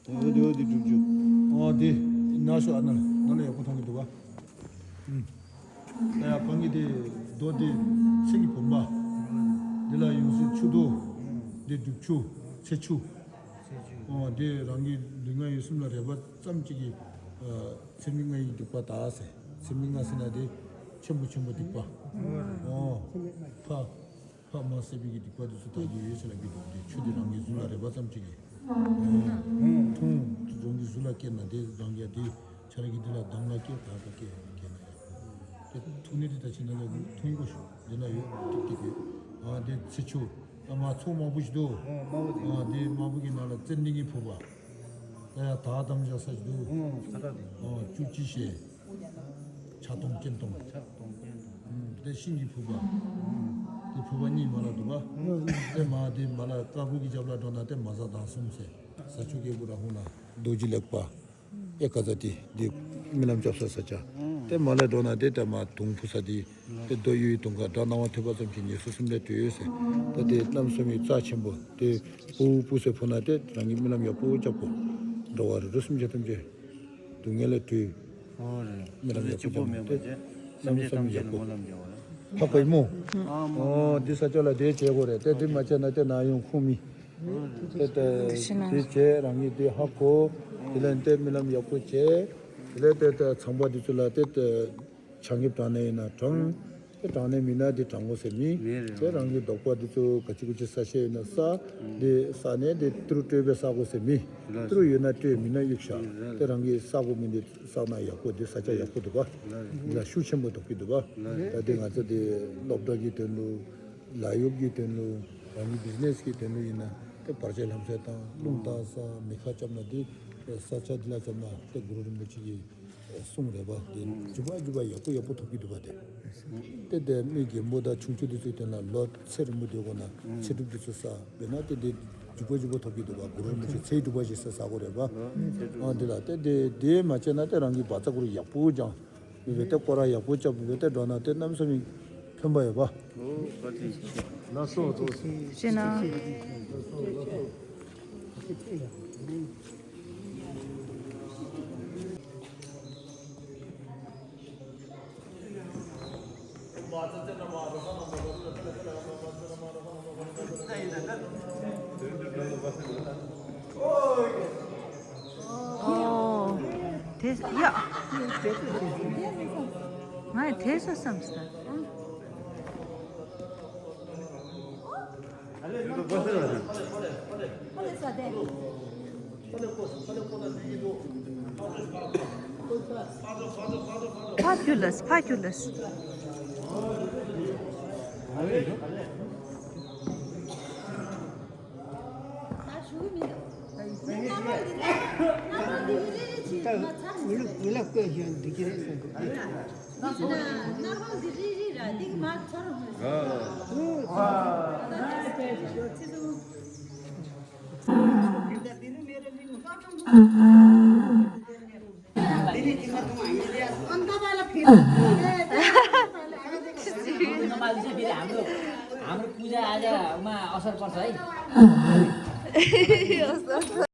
ཨུམ། དེ་འོ་དེ་འོ་དེ་སྒྲུབ་ཆུ། འདི་ན་ཤོ་ཨ་ན་ན་ལ་ཡག་པོ་མཐོང་གི་འདུག་ག་ཨུམ། ད་ཡ་གང་གི་དེ་རྡོ་དེ་ཚེ་གི་བུམ་པ། འདི་ལ་ཡོངས་སུ་ཆུ་རྡོ། འདི་སྒྲུབ་ཆུ། ཚེ་ཆུ། ཚེ་ཆུ། ཨོ་དེ་རང་གི་ལུས་ངག་ཡིད་གསུམ་ལ་རེག་པ་ཙམ་གཅིག་གིས་ཚེ་མིག་ལྔ་ཡི་སྡིག་པ་དག་ཟེར། ཚེ་མིག་ལྔ་ཟེར་ན་དེ་ཆེན་པོ་ཆེན་པོ་སྡིག་པ། ཨོ་ཕ། ཕ་མ་བསད་པའི་གི་སྡིག་པ་དེ་ཚོ་དག་གི་ཡོད་ཟེར་ལབ་ཀྱི་འདུག་དེ་ཆུ་དེ་རང་གི་གཟུགས་ལ་རེག་པ་ཙམ་གཅིག་གིས། འཐུང་རྫོང་གི་གཟུགས་ལ་སྐྱེས་ན་དེ་རང་གི་དེ་ཆ་ར་གི་དེ་ལ་མདངས་ལ་སྐྱེས་དག་ལ་སྐྱེས་སྐྱེས་ན་ཡག་པོ། དེ་འཐུང་ནི་དེ་ད་ཕྱིན་ན་ཡག་པོ་འཐུང་གོ་ཤོག་དེ་ན་ཡོད་ཏིག་ཏིག་ཡོད། ཨ་དེ་ཚེ་ཆུ་ད་མ་ཚོགས་མང་པོ་ཞིག་འདུག་ཨ་དེ་མང་པོ་གི་ནང་ལ་ཙན་དན་གྱི་ཕུར་པ། ད་ཡ་དག་དམ་བཞག་ས་ཞིག་འདུག་ཨ་བཅུ་གཅིག་ཞེས། ཕྱག་སྟོང་སྤྱན་སྟོང་། ཕྱག་སྟོང་སྤྱན་སྟོང་། དེ་ཤིང་གི་ཕུར་པ། དེ་ཕུར་པ་གཉིས་མ་ལ་འདུག་པ། དེ་མ་དེ་མ་ལ་དཀར་པོ་གི་རྒྱབ་ལ་འགྲོ་ན་དེ་མ་བཟའ་དང་གསུམ་ཟེར། ས་ཆུ་རྒྱལ་པོ་ར་ཧུ་ན་རྡོ་རྗེ་ལེགས་པ། ཨེ་ཀ་ཙ་ཏི་དེ་རྨི་ལམ་རྒྱབ་ས་ས་ཆ། དེ་མ་ལ་འགྲོ་ན་དེ་དེ་མ་དུང་ཕུ་ས་དེ། དེ་རྡོ་གཡུ་ཡི་དུང་དཀར་སྒྲ་སྣང་བ་ཐོས་པ་ཙམ་གྱིས་ཉེར་སོ་གསུམ་ལས་གྲོལ་ཡོད་ཟེར། ད་དེ་རྣམ་གསུམ་ཡི་རྩ་ཆེན་པོ་དེ་ཕུ་ཕུ་ཟེར་ཕུ་ན་དེ་རང་གི་རྨི་ལམ་ཡག་པོ་རྒྱབ་གོ་འགྲོ་བ་རིགས་དྲུག་སེམས་ཅན་ཐམས་ཅད། སྡུག་བསྔལ་ལས་གྲོལ། ཨོ་རེད། རྨི་ལམ་ཡག་པོ་ཅི་པོ་མེད་པ་བྱས། སེམས་ཅན་ཐམས་ཅད་ལ་སྨོན་ལམ་རྒྱག་པ་རེད། ཧ་གོ་ཡི་མོ། ཨ་མོ། ཨོ་འདི་ས་ཆ་ལ་དེ་བྱེད་དགོས་རེད་དེ་འདི་མ་བྱས་ན་དེ་ན་ཡོང་ཁུངས་མི། དེ་དེ་དེ་བྱས་རང་གིས་དེ་ཧ་གོ། དེ་ལས་དེ་རྨི་ལམ་ཡག་པོ་བྱས། དེ་ལས་དེ་དེ་ཚངས་པ་འདི་ཚོ་ལ་དེ་དེ། བྱང་གི་དྲང་གནས་ཡིན་ན་དྲང་། དེ་དྲང་གནས་མིན་ན་དེ་དྲང་གོ་ཟེར་མི། མེད་རེད། དེ་རང་གི་རྡོག་པ་འདི་ཚོ་ག་ཅི་གུ་ཅི་ས་ཤེས་ཡིན་ན་ས། དེ་ས་ནས་དེ་ཏུ་རུ་སྤྲོད་པའི་ས་གོ་ཟེར་མི། ལགས། ཏུ་རུ་ཡོད་ན་སྤྲོད་མིན་ན་གཡུག་བཞག་དེ་རང་གི་ས་གོ་མིན་དེ་ས་ན་ཡག་པོ་དེ་ས་ཆ་ཡག་པོ་འདུག་ག་ལགས། འདི་ལ་ཤུགས་ཆེན་པོ་ཐོབ་ཀྱི་འདུག་ག་ལགས། ད་དེ་ང་ཚོ་དེ་སློབ་གྲྭ་གི་དོན་ལུ། ལཱ་གཡོག་གི་དོན་ལུ། རང་གི་བི་ཛི་ནེ་སི་གི་དོན་ལུ་ཡིན་ན་དེ་བར་ཆད་ལམ་སེལ་དང་རླུང་རྟ་ས་མི་ཁ་བཅབ་ན་དེ་ས་ཆ་འདི་ལ་བཅབ་ན་དེ་གུ་རུ་རིན་པོ་ཆེ་གི་གསུང་རེད་པ། དེ་འཇུ་བ་འཇུ་བ་ཡག་པོ་ཡག་པོ་ཐོབ་ཀྱི་འདུག་པ། དེ་དེ་དེ་མི་རྒན་པོ་དང་ཆུང་ཆུང་དེ་ཚོའི་དོན་ལ་ལོ་ཚེ་རིང་པོ་སྡོད་དགོས་ན་ཚེ་སྒྲུབ་དེ་ཚོ་ས་བས་ན་དེ་དེ་འཇུ་བ་འཇུ་བ་ཐོབ་ཀྱི་འདུག་པ། གུ་རུ་རིན་པོ་ཆེ་ཚེ་སྒྲུབ་པ་ཞིག་ས་ས་གོ་རེད་པ། ཨ་འདི་ལ་དེ་དེ་དེ་མ་བྱས་ན་དེ་རང་གི་བ་ཚ་གུ་རུ་ཡག་པོ་སྦྱང་མི་བས་དེ་སྐོར་ར་ཡག་པོ་བཅབ་མི་བས་དེ་འགྲོ་ན་དེ་རྣམ་གསུམ་ཕན་པ་ཡོད་པ། ལགས་སོ། ལགས་སོ། ཤེས་ན། ཨོ། དེ་ཡ། ང་དེ་ས་བསམ་སྟེ། ཕ་ཁྱོད་ལ་ཕ་ཁྱོད་ལ། ད་ཞུ་གི་མི་འདུག་ངས་རྣ་ལམ་འདི་ནས་རྣ་ལམ་འདི་ངས་རེ་རེ་བྱས་ད་མ་ཚར་མི་ལ་མི་ལ་བཀོད་ཞོན་འདི་གི་རེད་ཟེར་འདུག་ཨ་ཡ། ད་ཟེར་ན་རྣ་ལམ་འདི་རེ་རེ་ར་འདི་གི་མ་ཚར་མི་ཟེར། ཨ། ད་ད་ད་ཚེ་ཚོ། हाम्रो पूजा आजामा असर पर्छ है।